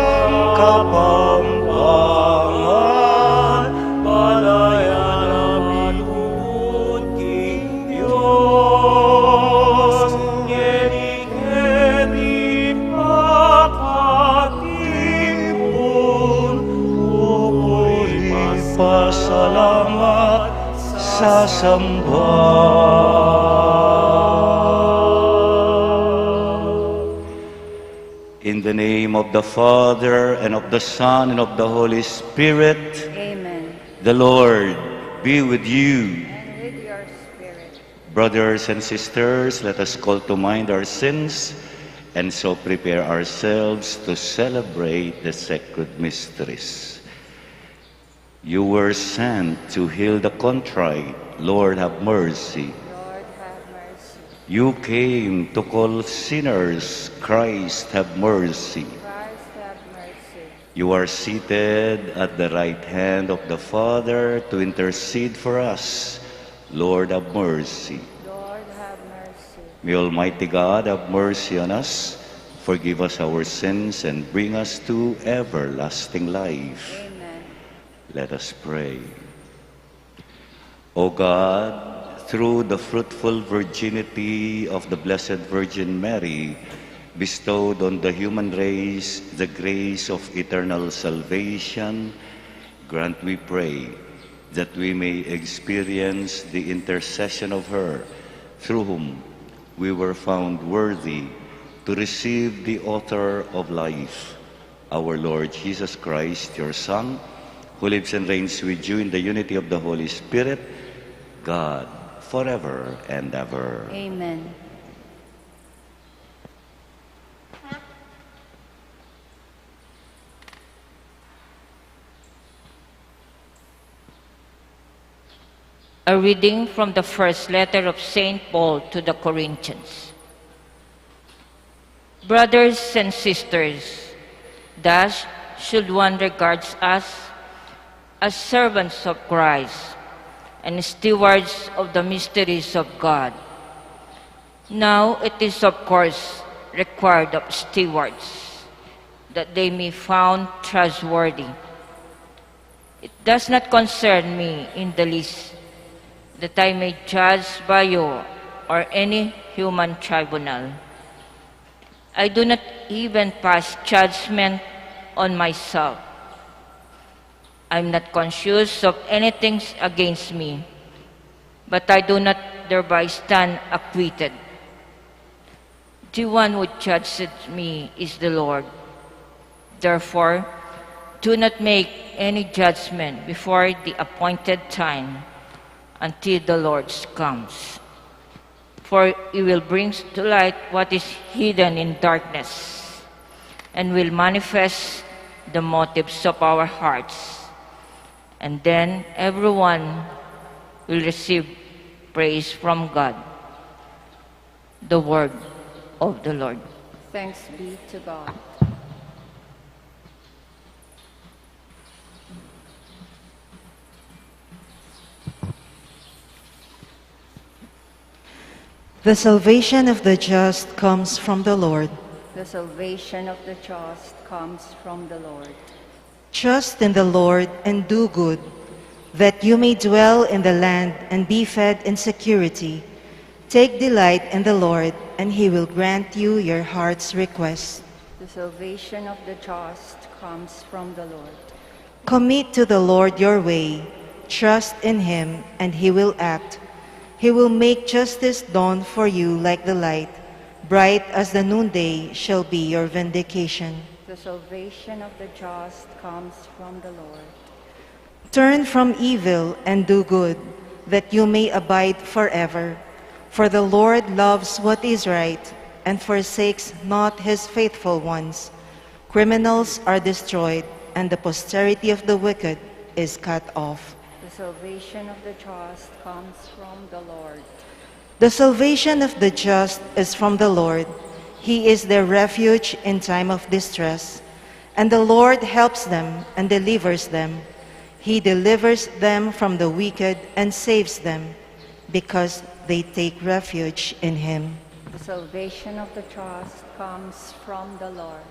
Kapampangan, balayan a malugud king Dios, ngeni keti pakatipun, pupuri, pasalamat, sasamba. In the name of the Father, and of the Son, and of the Holy Spirit. Amen. The Lord be with you. And with your spirit. Brothers and sisters, let us call to mind our sins And so prepare ourselves to celebrate the sacred mysteries. You were sent to heal the contrite. Lord, have mercy. Lord, have mercy. You came to call sinners. Christ, have mercy. Christ, have mercy. You are seated at the right hand of the Father to intercede for us. Lord, have mercy. Lord, have mercy. May Almighty God have mercy on us, forgive us our sins, and bring us to everlasting life. Amen. Let us pray. O God, through the fruitful virginity of the Blessed Virgin Mary, bestowed on the human race the grace of eternal salvation, grant, we pray, that we may experience the intercession of her through whom we were found worthy to receive the author of life, our Lord Jesus Christ, your Son, who lives and reigns with you in the unity of the Holy Spirit, God, forever and ever. Amen. A reading from the first letter of Saint Paul to the Corinthians. Brothers and sisters, thus should one regard us as servants of Christ and stewards of the mysteries of God. Now it is, of course, required of stewards that they may found trustworthy. It does not concern me in the least that I may judge by you or any human tribunal. I do not even pass judgment on myself. I am not conscious of anything against me, but I do not thereby stand acquitted. The one who judges me is the Lord. Therefore, do not make any judgment before the appointed time, until the Lord comes. For he will bring to light what is hidden in darkness, and will manifest the motives of our hearts. And then everyone will receive praise from God. The word of the Lord. Thanks be to God. The salvation of the just comes from the Lord. The salvation of the just comes from the Lord. Trust in the Lord and do good, that you may dwell in the land and be fed in security. Take delight in the Lord, and he will grant you your heart's request. The salvation of the just comes from the Lord. Commit to the Lord your way. Trust in him, and he will act. He will make justice dawn for you like the light. Bright as the noonday shall be your vindication. The salvation of the just comes from the Lord. Turn from evil and do good, that you may abide forever. For the Lord loves what is right and forsakes not his faithful ones. Criminals are destroyed, and the posterity of the wicked is cut off. The salvation of the just comes from the Lord. The salvation of the just is from the Lord. He is their refuge in time of distress. And the Lord helps them and delivers them. He delivers them from the wicked and saves them, because they take refuge in him. The salvation of the just comes from the Lord.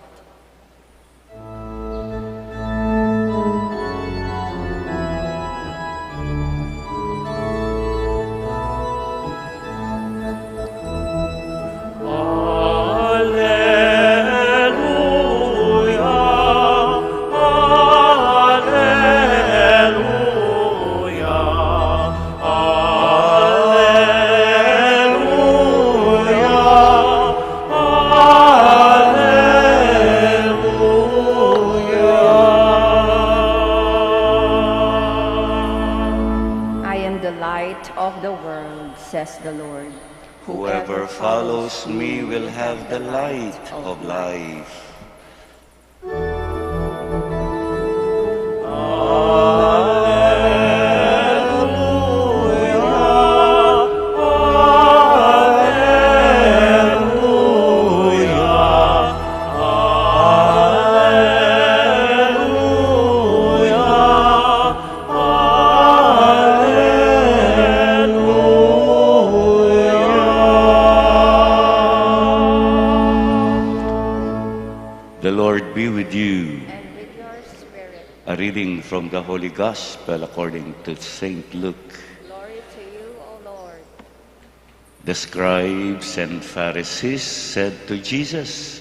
Aleluya, aleluya, aleluya. Aleluya. I am the light of the world, says the Lord. Whoever follows me will have the light of life. The Lord be with you. And with your spirit. A reading from the Holy Gospel according to Saint Luke. Glory to you, O Lord. The scribes and Pharisees said to Jesus,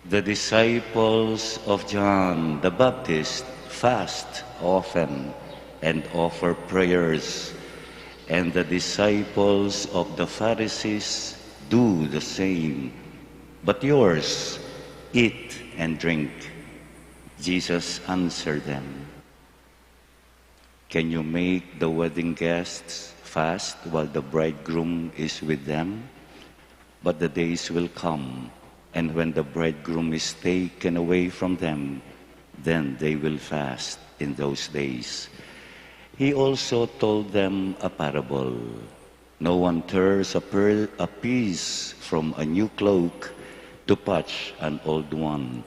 "The disciples of John the Baptist fast often and offer prayers, and the disciples of the Pharisees do the same. But yours eat and drink." Jesus answered them, "Can you make the wedding guests fast while the bridegroom is with them? But the days will come, and when the bridegroom is taken away from them, then they will fast in those days." He also told them a parable. No one tears a, pearl, a piece from a new cloak to patch an old one.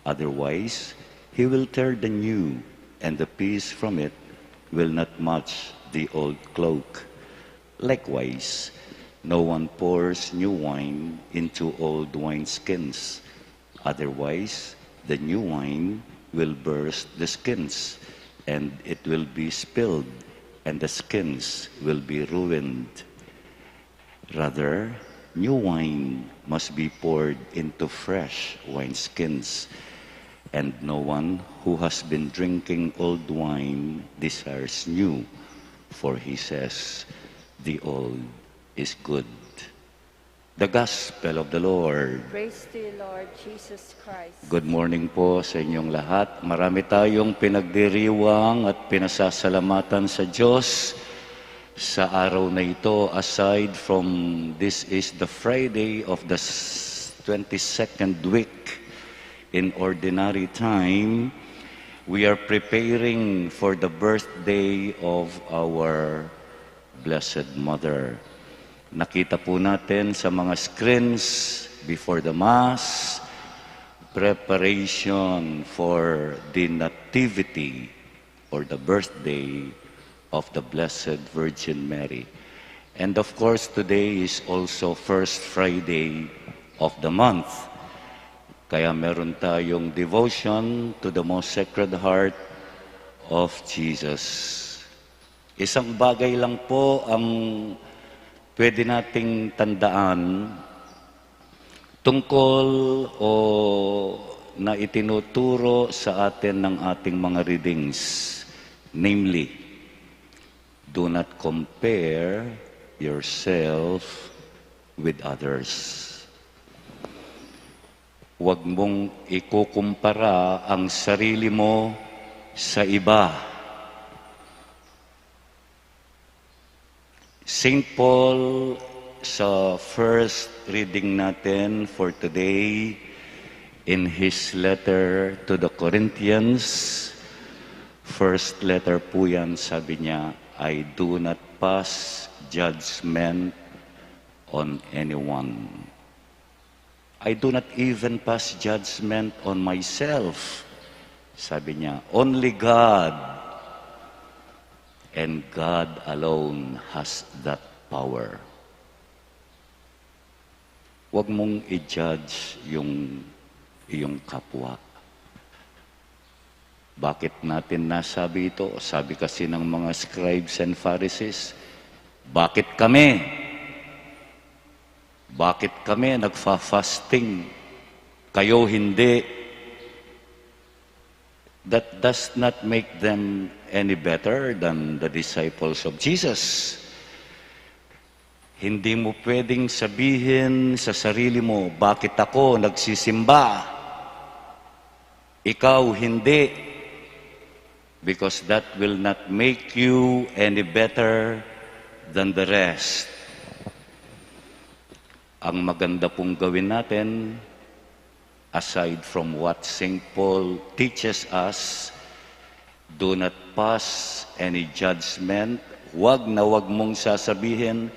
Otherwise, he will tear the new, and the piece from it will not match the old cloak. Likewise, no one pours new wine into old wineskins. Otherwise, the new wine will burst the skins, and it will be spilled, and the skins will be ruined. Rather, new wine must be poured into fresh wineskins, and no one who has been drinking old wine desires new, for he says, "The old is good." The Gospel of the Lord. Praise to you, Lord Jesus Christ. Good morning po sa inyong lahat. Marami tayong pinagdiriwang at pinasasalamatan sa Diyos sa araw na ito. Aside from this is the Friday of the s-, twenty-second week in ordinary time, we are preparing for the birthday of our Blessed Mother. Nakita po natin sa mga screens before the Mass, preparation for the Nativity or the birthday of the Blessed Virgin Mary. And of course, today is also first Friday of the month. Kaya meron tayong devotion to the Most Sacred Heart of Jesus. Isang bagay lang po ang pwede nating tandaan tungkol o na itinuturo sa atin ng ating mga readings. Namely, do not compare yourself with others. Huwag mong ikukumpara ang sarili mo sa iba. Saint Paul, sa first reading natin for today, in his letter to the Corinthians, first letter po yan, sabi niya, "I do not pass judgment on anyone." "I do not even pass judgment on myself," sabi niya. "Only God, and God alone has that power." Huwag mong i-judge yung iyong kapwa. Bakit natin nasabi ito? Sabi kasi ng mga scribes and Pharisees, "Bakit kami? Bakit kami nagfa-fasting? Kayo hindi." That does not make them any better than the disciples of Jesus. Hindi mo pwedeng sabihin sa sarili mo, "Bakit ako nagsisimba? Ikaw hindi." Because that will not make you any better than the rest. Ang maganda pong gawin natin, aside from what Saint Paul teaches us, do not pass any judgment. Huwag na huwag mong sasabihin,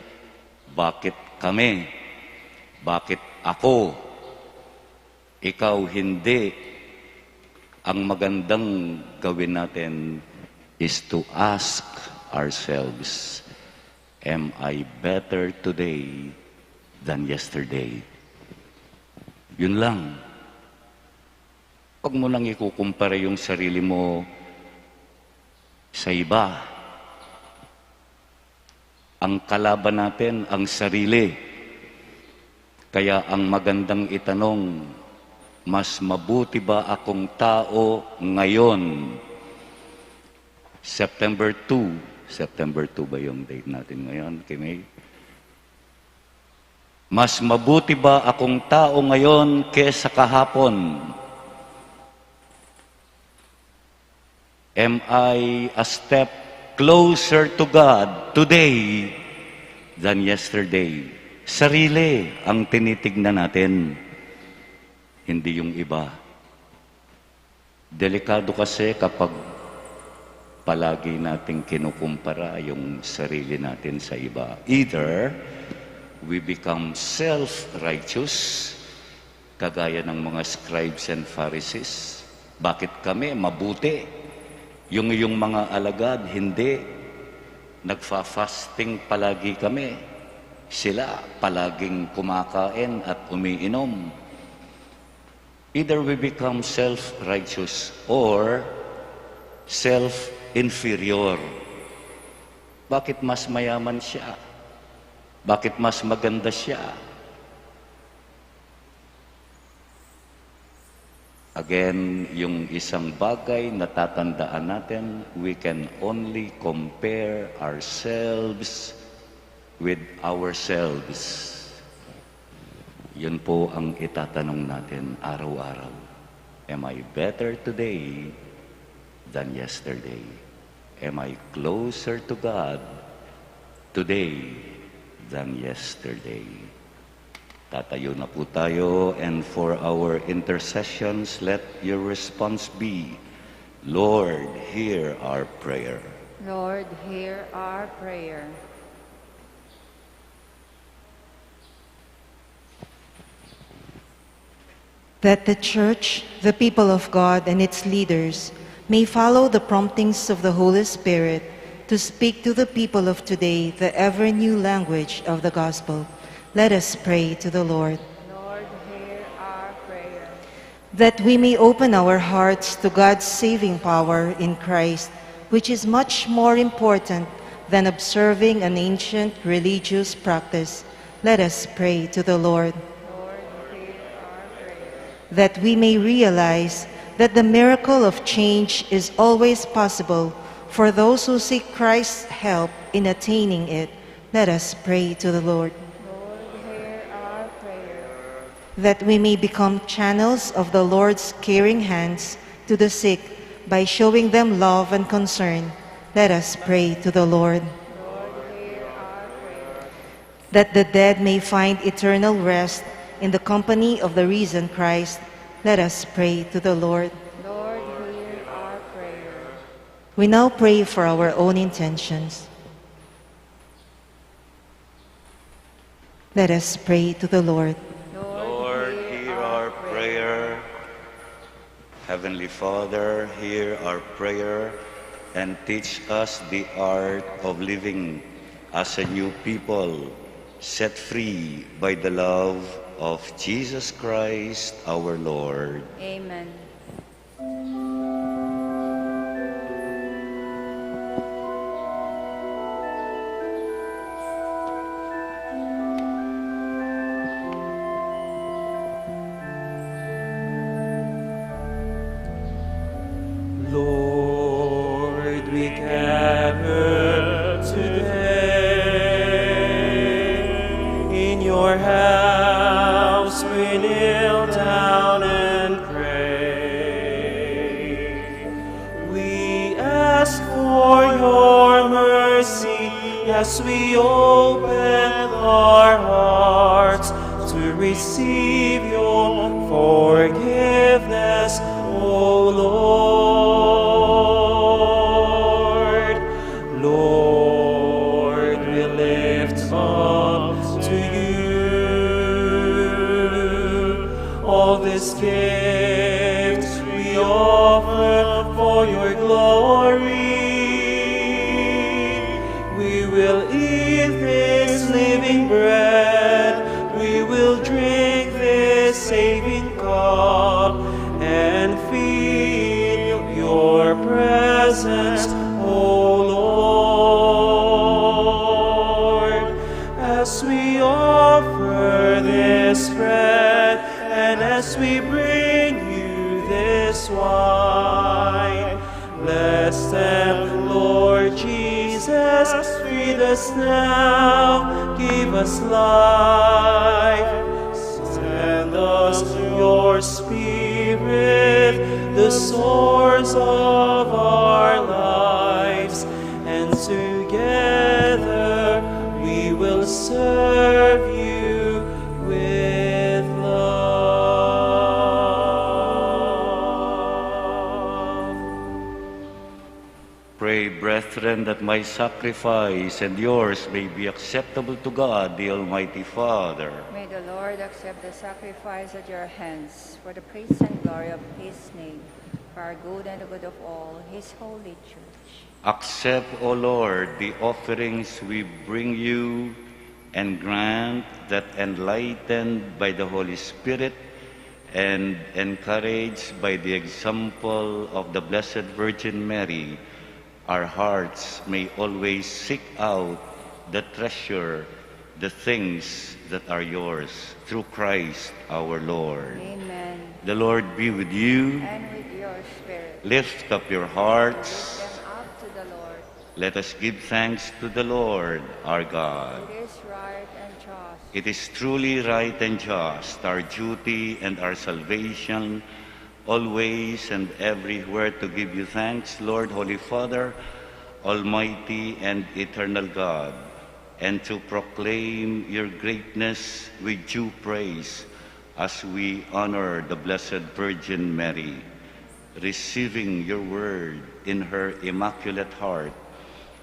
"Bakit kami? Bakit ako? Ikaw hindi." Ang magandang gawin natin is to ask ourselves, "Am I better today than yesterday?" Yun lang. Huwag mo nang ikukumpara yung sarili mo sa iba. Ang kalaban natin, ang sarili. Kaya ang magandang itanong, "Mas mabuti ba akong tao ngayon?" September two. September two ba yung date natin ngayon, Kimay? "Mas mabuti ba akong tao ngayon kesa kahapon?" Am I a step closer to God today than yesterday? Sarili ang tinitignan natin, hindi yung iba. Delikado kasi kapag palagi nating kinukumpara yung sarili natin sa iba. Either we become self-righteous, kagaya ng mga scribes and Pharisees. "Bakit kami mabuti? Yung iyong mga alagad, hindi. Nagfa-fasting palagi kami. Sila, palaging kumakain at umiinom." Either we become self-righteous or self-inferior. "Bakit mas mayaman siya? Bakit mas maganda siya?" Again, yung isang bagay na tatandaan natin, we can only compare ourselves with ourselves. Yun po ang itatanong natin araw-araw. Am I better today than yesterday? Am I closer to God today than yesterday? Tatayo na po tayo, and for our intercessions, let your response be, "Lord, hear our prayer." Lord, hear our prayer. That the Church, the people of God, and its leaders may follow the promptings of the Holy Spirit to speak to the people of today the ever new language of the gospel. Let us pray to the Lord. Lord, hear our prayer. That we may open our hearts to God's saving power in Christ, which is much more important than observing an ancient religious practice. Let us pray to the Lord. Lord, hear our prayer. That we may realize that the miracle of change is always possible for those who seek Christ's help in attaining it. Let us pray to the Lord. Lord, hear our prayer. That we may become channels of the Lord's caring hands to the sick by showing them love and concern. Let us pray to the Lord. Lord, hear our prayer. That the dead may find eternal rest in the company of the risen Christ. Let us pray to the Lord. Lord, hear our prayer. We now pray for our own intentions. Let us pray to the Lord. Lord, hear our prayer. Heavenly Father, hear our prayer and teach us the art of living as a new people, set free by the love of Jesus Christ our Lord. Amen. Lord, we gather today in your house, we kneel down and pray. We ask for your mercy as we open our hearts Receive your forgiveness, O Lord. Lord, we lift up to you all these gifts we offer for your glory. We will eat this living bread. We will drink this saving cup and feel your presence, O Lord, as we offer this bread and as we bring you this wine. Bless them, Lord Jesus, feed us now, give us life. Send us your Spirit, the source of our lives, and together we will serve you with love. Pray, brethren, that my sacrifice and yours may be acceptable to God, the Almighty Father. May the Lord accept the sacrifice at your hands for the praise and glory of his name, for our good and the good of all his holy church. Accept, O Lord, the offerings we bring you, and grant that, enlightened by the Holy Spirit and encouraged by the example of the Blessed Virgin Mary, our hearts may always seek out the treasure, the things that are yours, through Christ our Lord. Amen. The Lord be with you. And with your spirit. Lift up your hearts. Lift them up to the Lord. Let us give thanks to the Lord our God. It is right and just. It is truly right and just, our duty and our salvation, always and everywhere to give you thanks, Lord, Holy Father, Almighty and eternal God, and to proclaim your greatness with due praise as we honor the Blessed Virgin Mary. Receiving your word in her immaculate heart,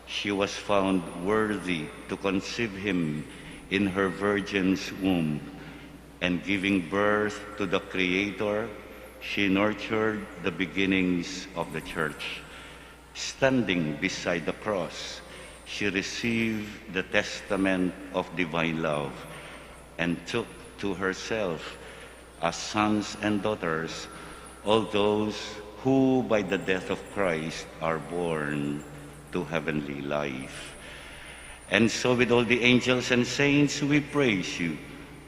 she was found worthy to conceive him in her virgin's womb, and giving birth to the Creator, she nurtured the beginnings of the church. Standing beside the cross, she received the testament of divine love and took to herself as sons and daughters all those who by the death of Christ are born to heavenly life. And so with all the angels and saints we praise you,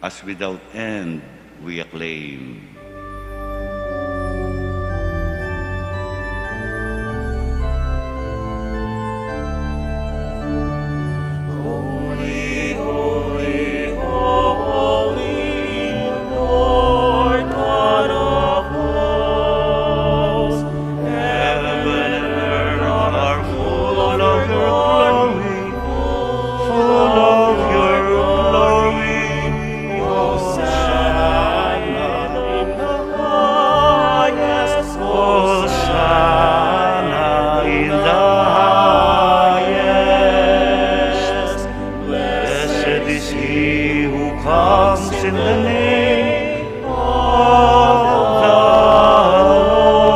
as without end we acclaim. Holy, holy, holy, Lord God of hosts, heaven and earth are full of your glory, full of your glory. Hosanna in the highest, Hosanna in the highest. Blessed is he who comes in the name of the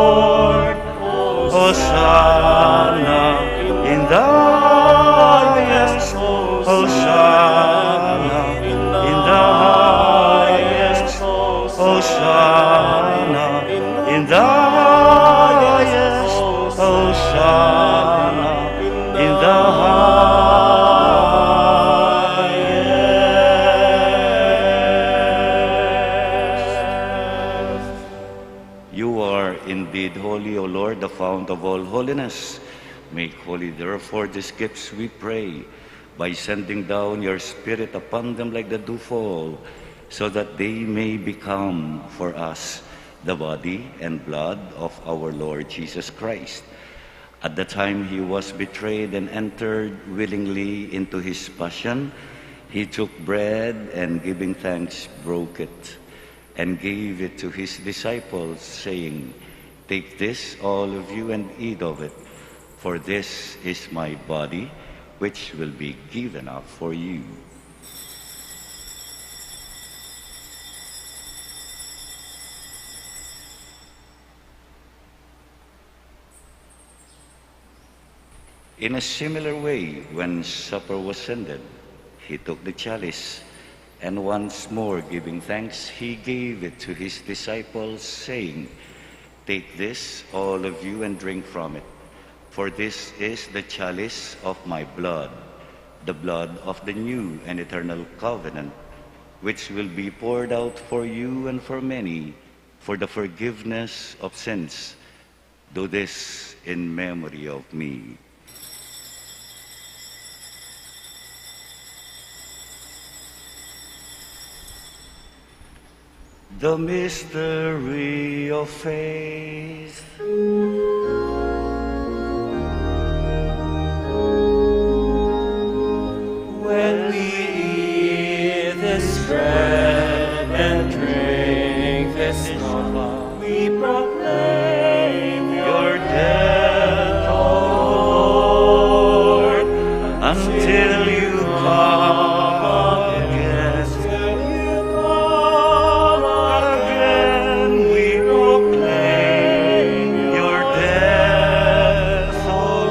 Lord. Hosanna in the highest, Hosanna in the highest, Hosanna in the highest, Hosanna in the highest. You are indeed holy, O Lord, the fount of all holiness. Make holy, therefore, these gifts, we pray, by sending down your Spirit upon them like the dewfall, so that they may become for us the body and blood of our Lord Jesus Christ. At the time he was betrayed and entered willingly into his passion, He took bread and, giving thanks, broke it and gave it to his disciples, saying, "Take this, all of you, and eat of it, for this is my body, which will be given up for you." In a similar way, when supper was ended, he took the chalice, and once more giving thanks, he gave it to his disciples, saying, "Take this, all of you, and drink from it, for this is the chalice of my blood, the blood of the new and eternal covenant, which will be poured out for you and for many for the forgiveness of sins. Do this in memory of me." The mystery of faith. When we eat this bread and drink this cup, we proclaim your death, O Lord, until you come again. Again we proclaim your death, O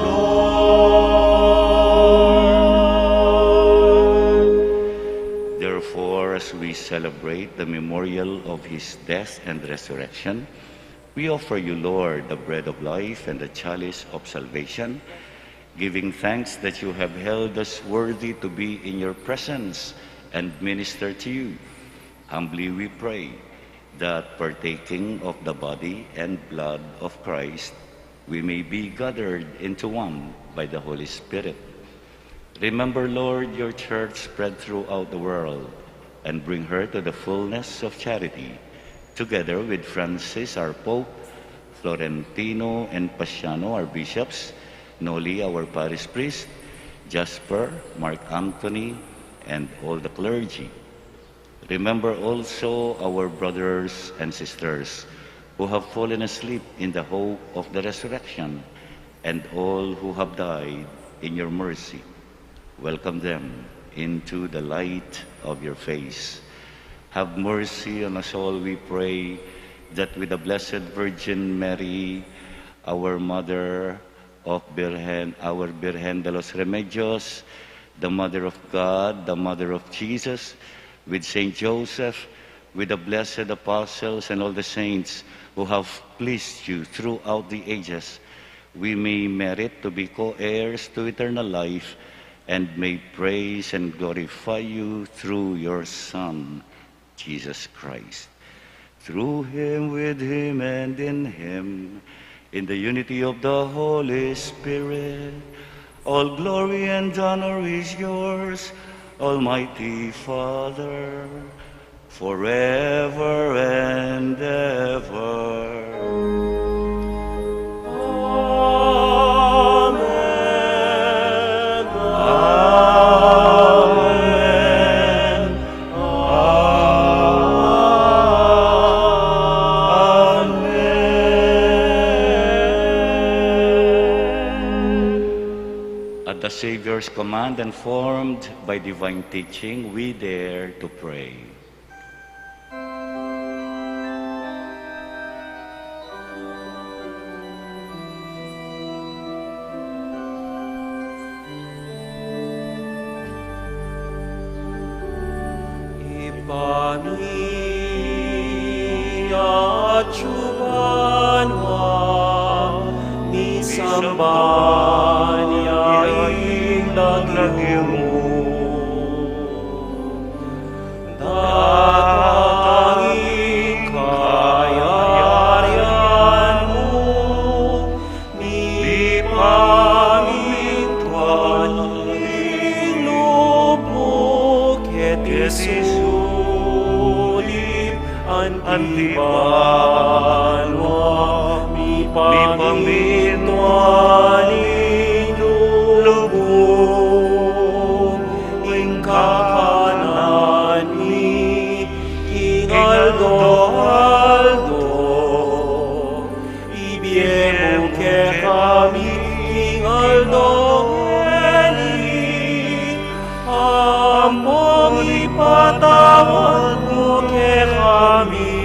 Lord. Therefore, as we celebrate the memorial of his death and resurrection, we offer you, Lord, the bread of life and the chalice of salvation, giving thanks that you have held us worthy to be in your presence and minister to you. Humbly we pray that, partaking of the body and blood of Christ, we may be gathered into one by the Holy Spirit. Remember, Lord, your church spread throughout the world, and bring her to the fullness of charity, together with Francis, our Pope, Florentino and Paciano, our bishops, Noli, our parish priest, Jasper, Mark Anthony, and all the clergy. Remember also our brothers and sisters who have fallen asleep in the hope of the resurrection, and all who have died in your mercy. Welcome them into the light of your face. Have mercy on us all, we pray, that with the Blessed Virgin Mary, our Mother, of Birhen, our Birhen de los Remedios, the Mother of God, the Mother of Jesus, with Saint Joseph, with the blessed apostles and all the saints who have pleased you throughout the ages, we may merit to be co-heirs to eternal life and may praise and glorify you through your Son, Jesus Christ. Through him, with him, and in him, in the unity of the Holy Spirit, all glory and honor is yours, Almighty Father, forever and ever. Amen. Amen. Amen. At the Savior's command and formed by divine teaching, we dare to pray. Ibpa mi atsu ka banua, misamban ya ing lagyu mu. Datang ing kayarian mu, mipamintuan ing lub mu keti sulip anti banua, mipamintuan ing lub mu, ing kaka Ampon ipatawad mu kekami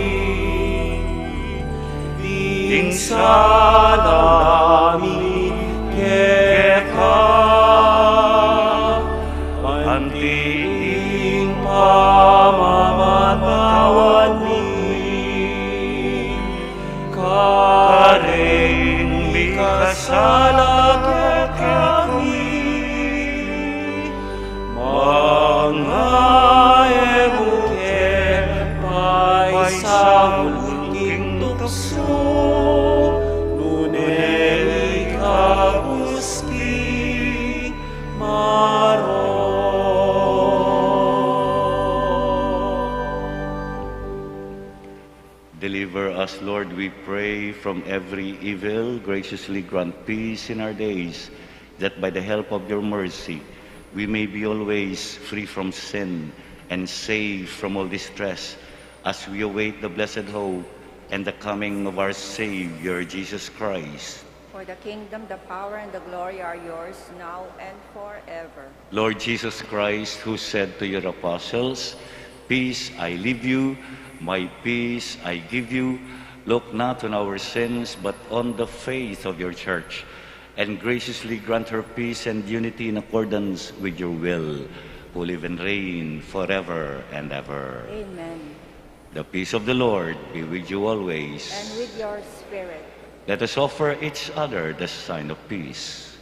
ding sala mi keka, anti ing pamamatawad mi karing mikasala kekami. Manga e mu ke paisaul king tuksu, nune ikabus king marok. Deliver us, Lord, we pray, from every evil. Graciously grant peace in our days, that by the help of your mercy we may be always free from sin and safe from all distress, as we await the blessed hope and the coming of our Savior Jesus Christ. For the kingdom, the power, and the glory are yours, now and forever. Lord Jesus Christ, who said to your apostles, "Peace I leave you, my peace I give you," look not on our sins, but on the faith of your church, and graciously grant her peace and unity in accordance with your will, who live and reign forever and ever. Amen. The peace of the Lord be with you always. And with your spirit. Let us offer each other the sign of peace.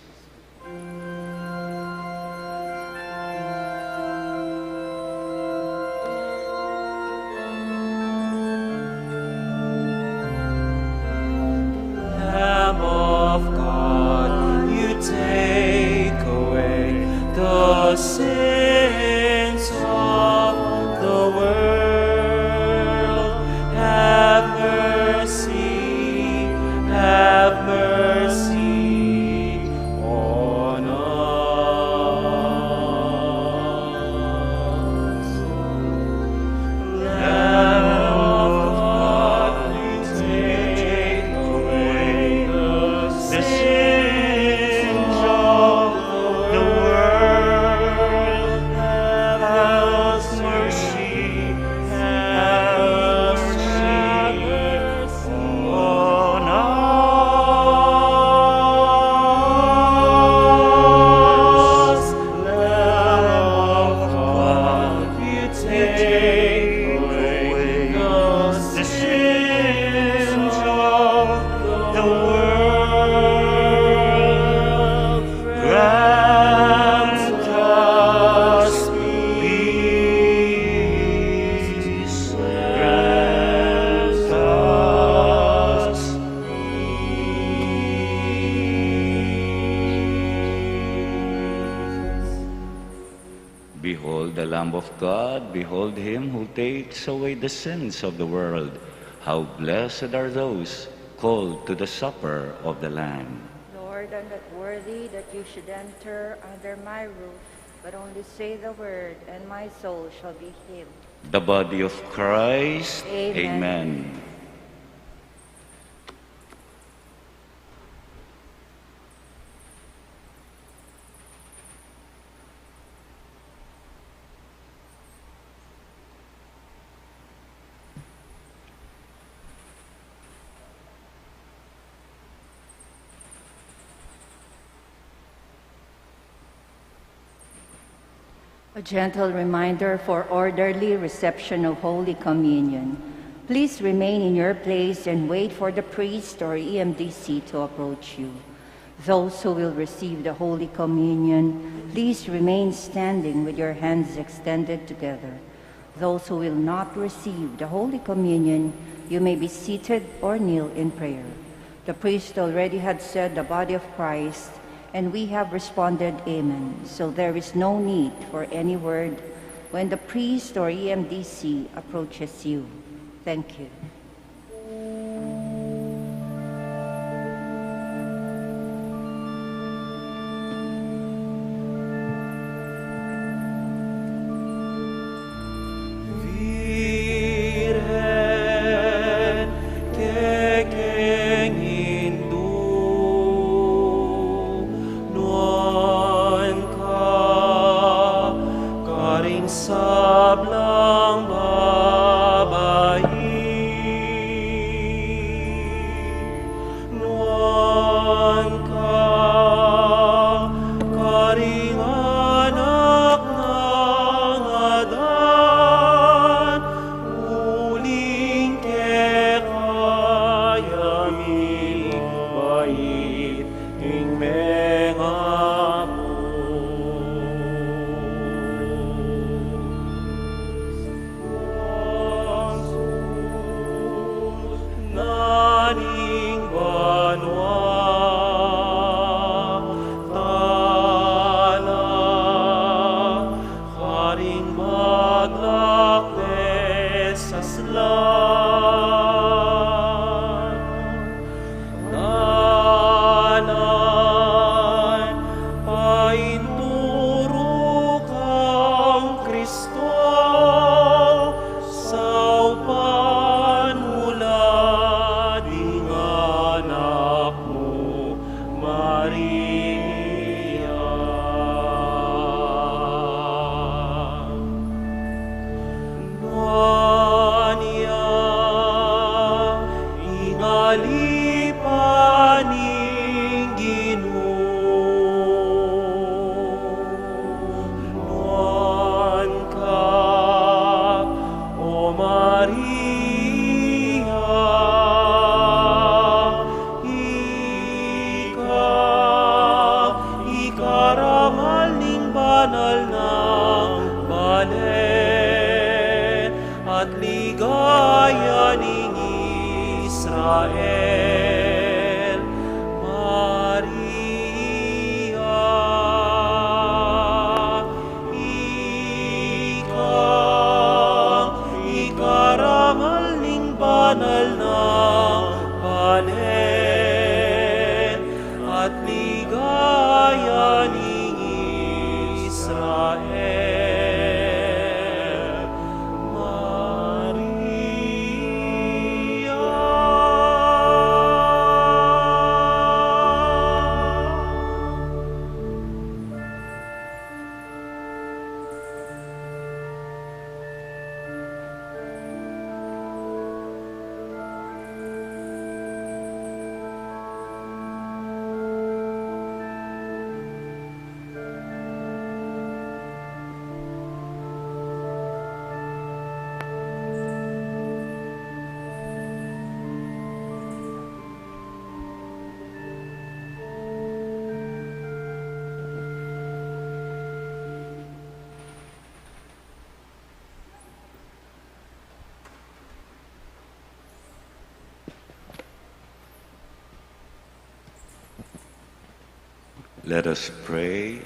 Lamb of God, you take away the sins of the world. Have mercy, have mercy on us. Lamb of God, you take away the sins of the world. Have mercy, have mercy on us. Lamb of God, you take away the sins of the world. Grant us peace, grant us peace. Behold the Lamb of God, behold him who takes away the sins of the world. How blessed are those called to the supper of the Lamb. Lord, I'm not worthy that you should enter under my roof, but only say the word, and my soul shall be healed. The body of Christ. Amen. Amen. A gentle reminder for orderly reception of Holy Communion. Please remain in your place and wait for the priest or E M D C to approach you. Those who will receive the Holy Communion, please remain standing with your hands extended together. Those who will not receive the Holy Communion, you may be seated or kneel in prayer. The priest already had said, "The body of Christ," and we have responded, "Amen." So there is no need for any word when the priest or E M D C approaches you. Thank you. Virgen, kekeng indu, nuan ka karing Sablang babai, nuan ka karing anak nang Adan, uling keka ya mibait ing mengabus. Nang sus na ning banua, tala karing maglakbe saslan. Dalan painturu kang Kristo, saupan mu la ding anak mu, Maria. Nuan ya ing alipan ning Ginu, nuan ka, O Maria, ika ing karangal ning banal nang balen at ligaya ning Israel. Maria, ika ing karangal ning banal nang balen at ligaya ning Israel. Maria. Let us pray.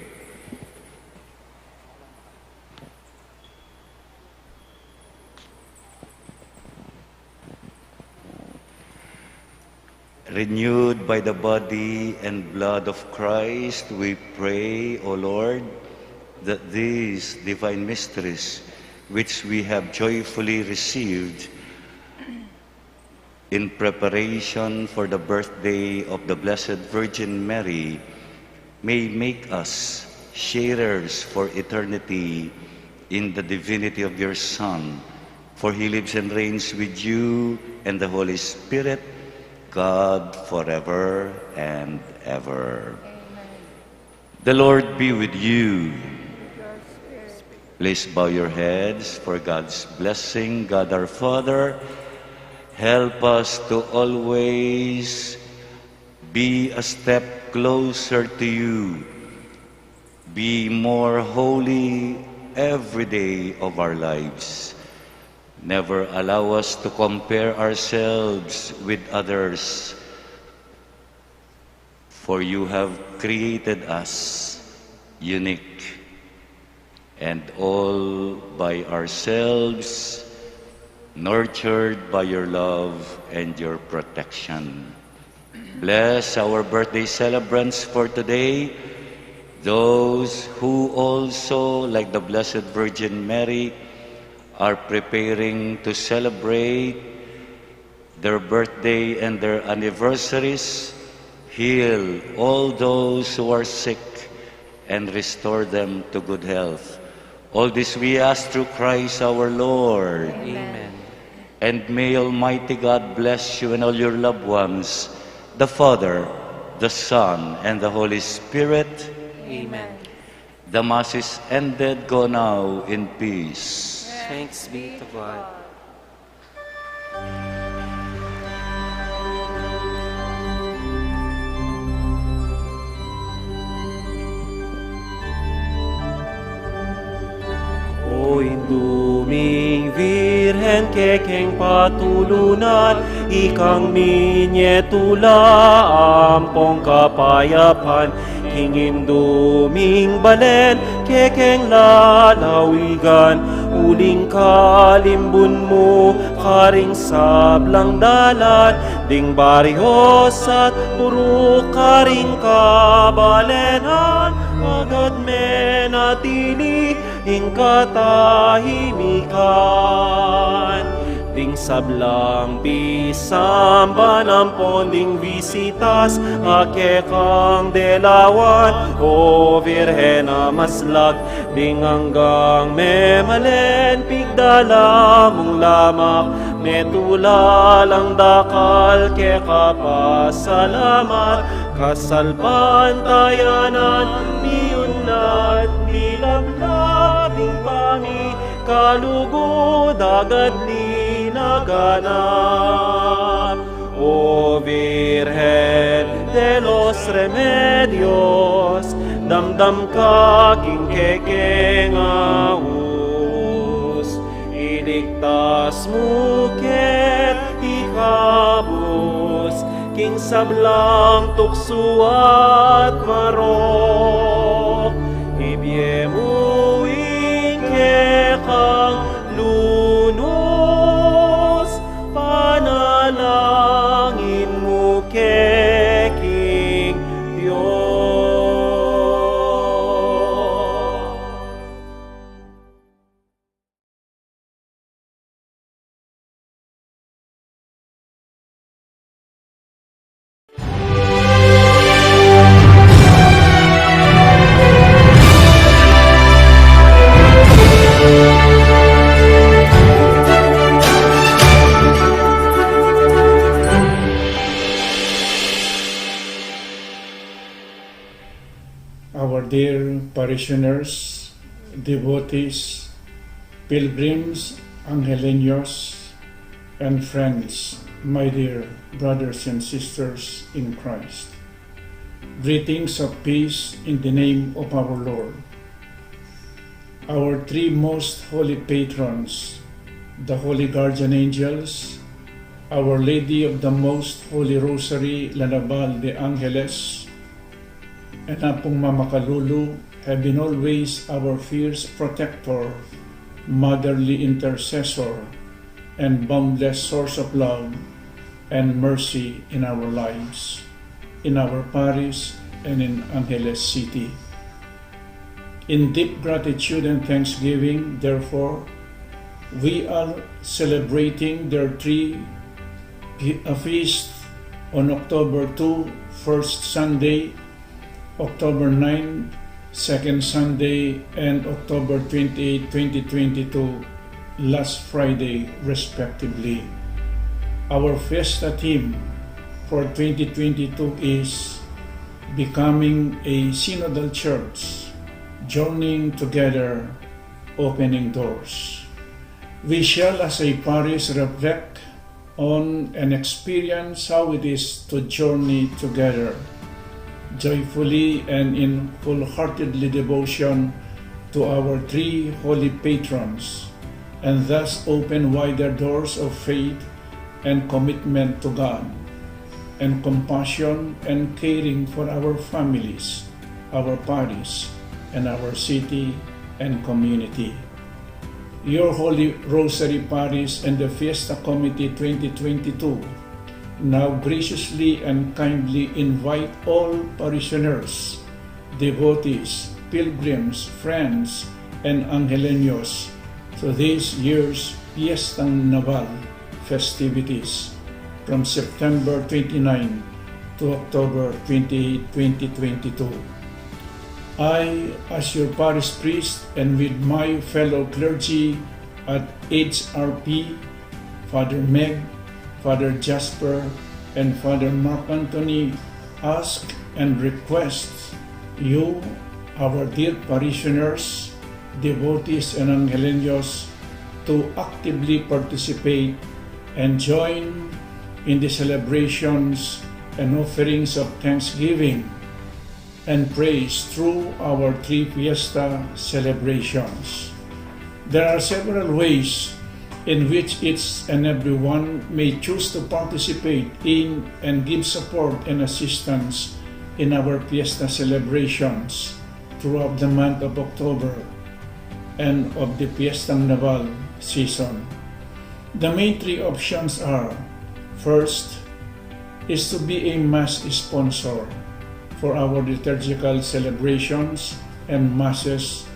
Renewed by the body and blood of Christ, we pray, O Lord, that these divine mysteries, which we have joyfully received in preparation for the birthday of the Blessed Virgin Mary, may make us sharers for eternity in the divinity of your Son, for he lives and reigns with you and the Holy Spirit, God, forever and ever. Amen. The Lord be with you. Please bow your heads for God's blessing. God our Father, help us to always be a step closer to you, be more holy every day of our lives. Never allow us to compare ourselves with others, for you have created us unique and all by ourselves, nurtured by your love and your protection. Bless our birthday celebrants for today, those who also, like the Blessed Virgin Mary, are preparing to celebrate their birthday and their anniversaries. Heal all those who are sick and restore them to good health. All this we ask through Christ our Lord. Amen. And may Almighty God bless you and all your loved ones, the Father, the Son, and the Holy Spirit. Amen. The Mass is ended. Go now in peace. Thanks be to God. O Indu ming Virgen, kekeng patulunan, ikang minye tula ampong kapayapan, king Indu ming balen, kekeng lalawigan, uling kalimbun mu karing sablang dalan, ding baryos at purok karing kabalenan, agad menatili ing katahimikan. Ding sablang pisamban ampon ding bisitas a kekang delawan, O Virgen a maslag, ding anggang memalen pigdala mung lamak, metula lang dakal keka pasalamat, kasalpantayanan, miunlad, milablabi, pamikalugud, agad linaganap. O Virgen de los Remedios, damdam ka king kekeng aus, iligtas mu kami, ikabus king sablang tuksu at marok, ibie mu ing kekang lunus, panalangin mu ke king Dios. Our dear parishioners, devotees, pilgrims, Angeleños, and friends, my dear brothers and sisters in Christ. Greetings of peace in the name of our Lord. Our three most holy patrons, the Holy Guardian Angels, Our Lady of the Most Holy Rosary, La Naval de Angeles, and Apung Mama Kalulu have been always our fierce protector, motherly intercessor, and boundless source of love and mercy in our lives, in our parish, and in Angeles City. In deep gratitude and thanksgiving, therefore, we are celebrating their three fe-, a feast on October two, first Sunday, October nine, second Sunday, and October twenty-eight, twenty twenty-two, last Friday, respectively. Our fiesta theme for twenty twenty-two is Becoming a Synodal Church, Journeying Together, Opening Doors. We shall, as a parish, reflect on and experience how it is to journey together, joyfully and in full-heartedly devotion to our three holy patrons, and thus open wider doors of faith and commitment to God, and compassion and caring for our families, our parish, and our city and community. Your Holy Rosary Parish and the Fiesta Committee twenty twenty-two now graciously and kindly invite all parishioners, devotees, pilgrims, friends, and Angeleños to this year's Fiesta Naval festivities from September twenty-nine to October twenty-eight, twenty twenty-two. I, as your parish priest, and with my fellow clergy at H R P, Father Meg, Father Jasper, and Father Mark Anthony, ask and request you, our dear parishioners, devotees, and Angeleños, to actively participate and join in the celebrations and offerings of thanksgiving and praise through our three fiesta celebrations. There are several ways in which each and everyone may choose to participate in and give support and assistance in our fiesta celebrations throughout the month of October and of the Fiestang Naval season. The main three options are: first is to be a mass sponsor for our liturgical celebrations and masses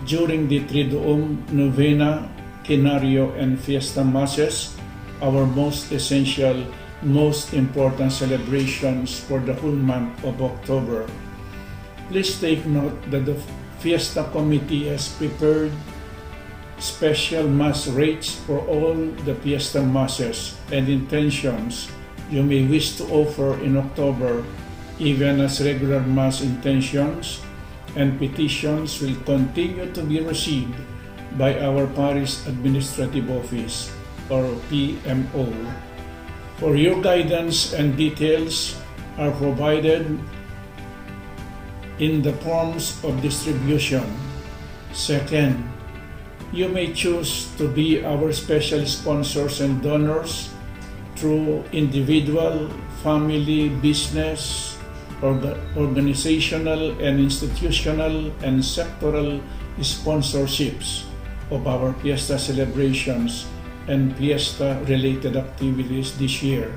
during the Triduum, Novena, Quinario, and Fiesta Masses, our most essential, most important celebrations for the whole month of October. Please take note that the Fiesta Committee has prepared special mass rates for all the fiesta masses and intentions you may wish to offer in October, even as regular mass intentions and petitions will continue to be received by our Parish Administrative Office, or P M O. For your guidance, and details are provided in the forms of distribution. Second, you may choose to be our special sponsors and donors through individual, family, business, orga-, organizational, and institutional and sectoral sponsorships of our fiesta celebrations and fiesta-related activities this year.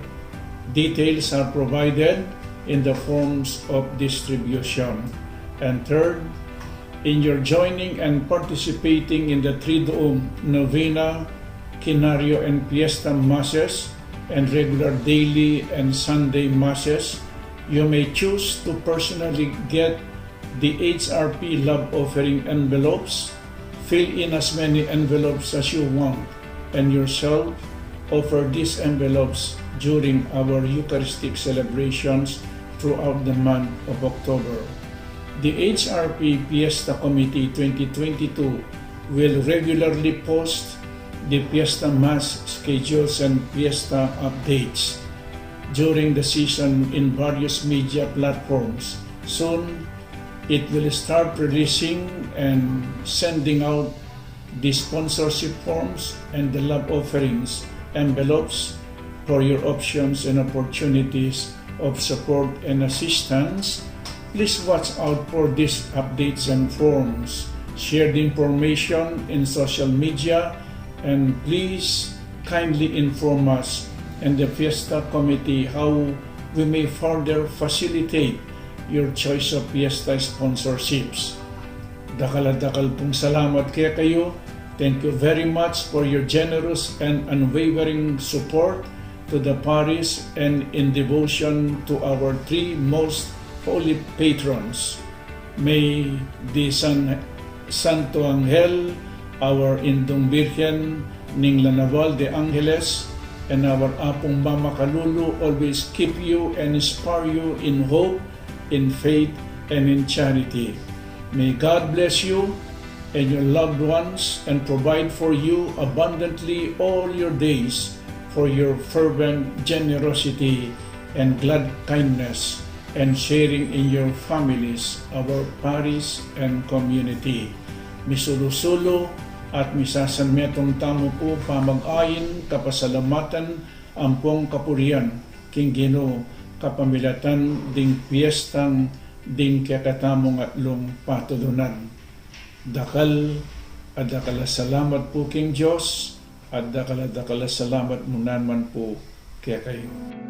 Details are provided in the forms of distribution. And third, in your joining and participating in the Triduum, Novena, Quinario, and Fiesta Masses, and regular daily and Sunday Masses, you may choose to personally get the H R P love offering envelopes. Fill in as many envelopes as you want and yourself offer these envelopes during our Eucharistic celebrations throughout the month of October. The H R P Fiesta Committee twenty twenty-two will regularly post the Fiesta Mass schedules and Fiesta updates during the season in various media platforms. Soon, it will start releasing and sending out the sponsorship forms and the love offerings envelopes for your options and opportunities of support and assistance. Please watch out for these updates and forms. Share the information in social media, and please kindly inform us and the Fiesta Committee how we may further facilitate your choice of fiesta sponsorships. Dakal a dakal pung salamat kekayu. Thank you very much for your generous and unwavering support to the parish and in devotion to our three most holy patrons. May the San, Santo Angel, our Indung Birhen ning La Naval de Angeles, and our Apung Mama Kalulu always keep you and inspire you in hope, in faith, and in charity. May God bless you and your loved ones and provide for you abundantly all your days for your fervent generosity and glad kindness and sharing in your families, our parish, and community. Misulu-sulu at misasanmetung tamu pu pamag-ain, kapasalamatan, ampong kapurian king Ginu kapamilatan ding piestang ding kekatamung atlung patulunan. Dakal a dakal a salamat pu king Dios, at dakal a dakal a salamat mu naman pu kekayu.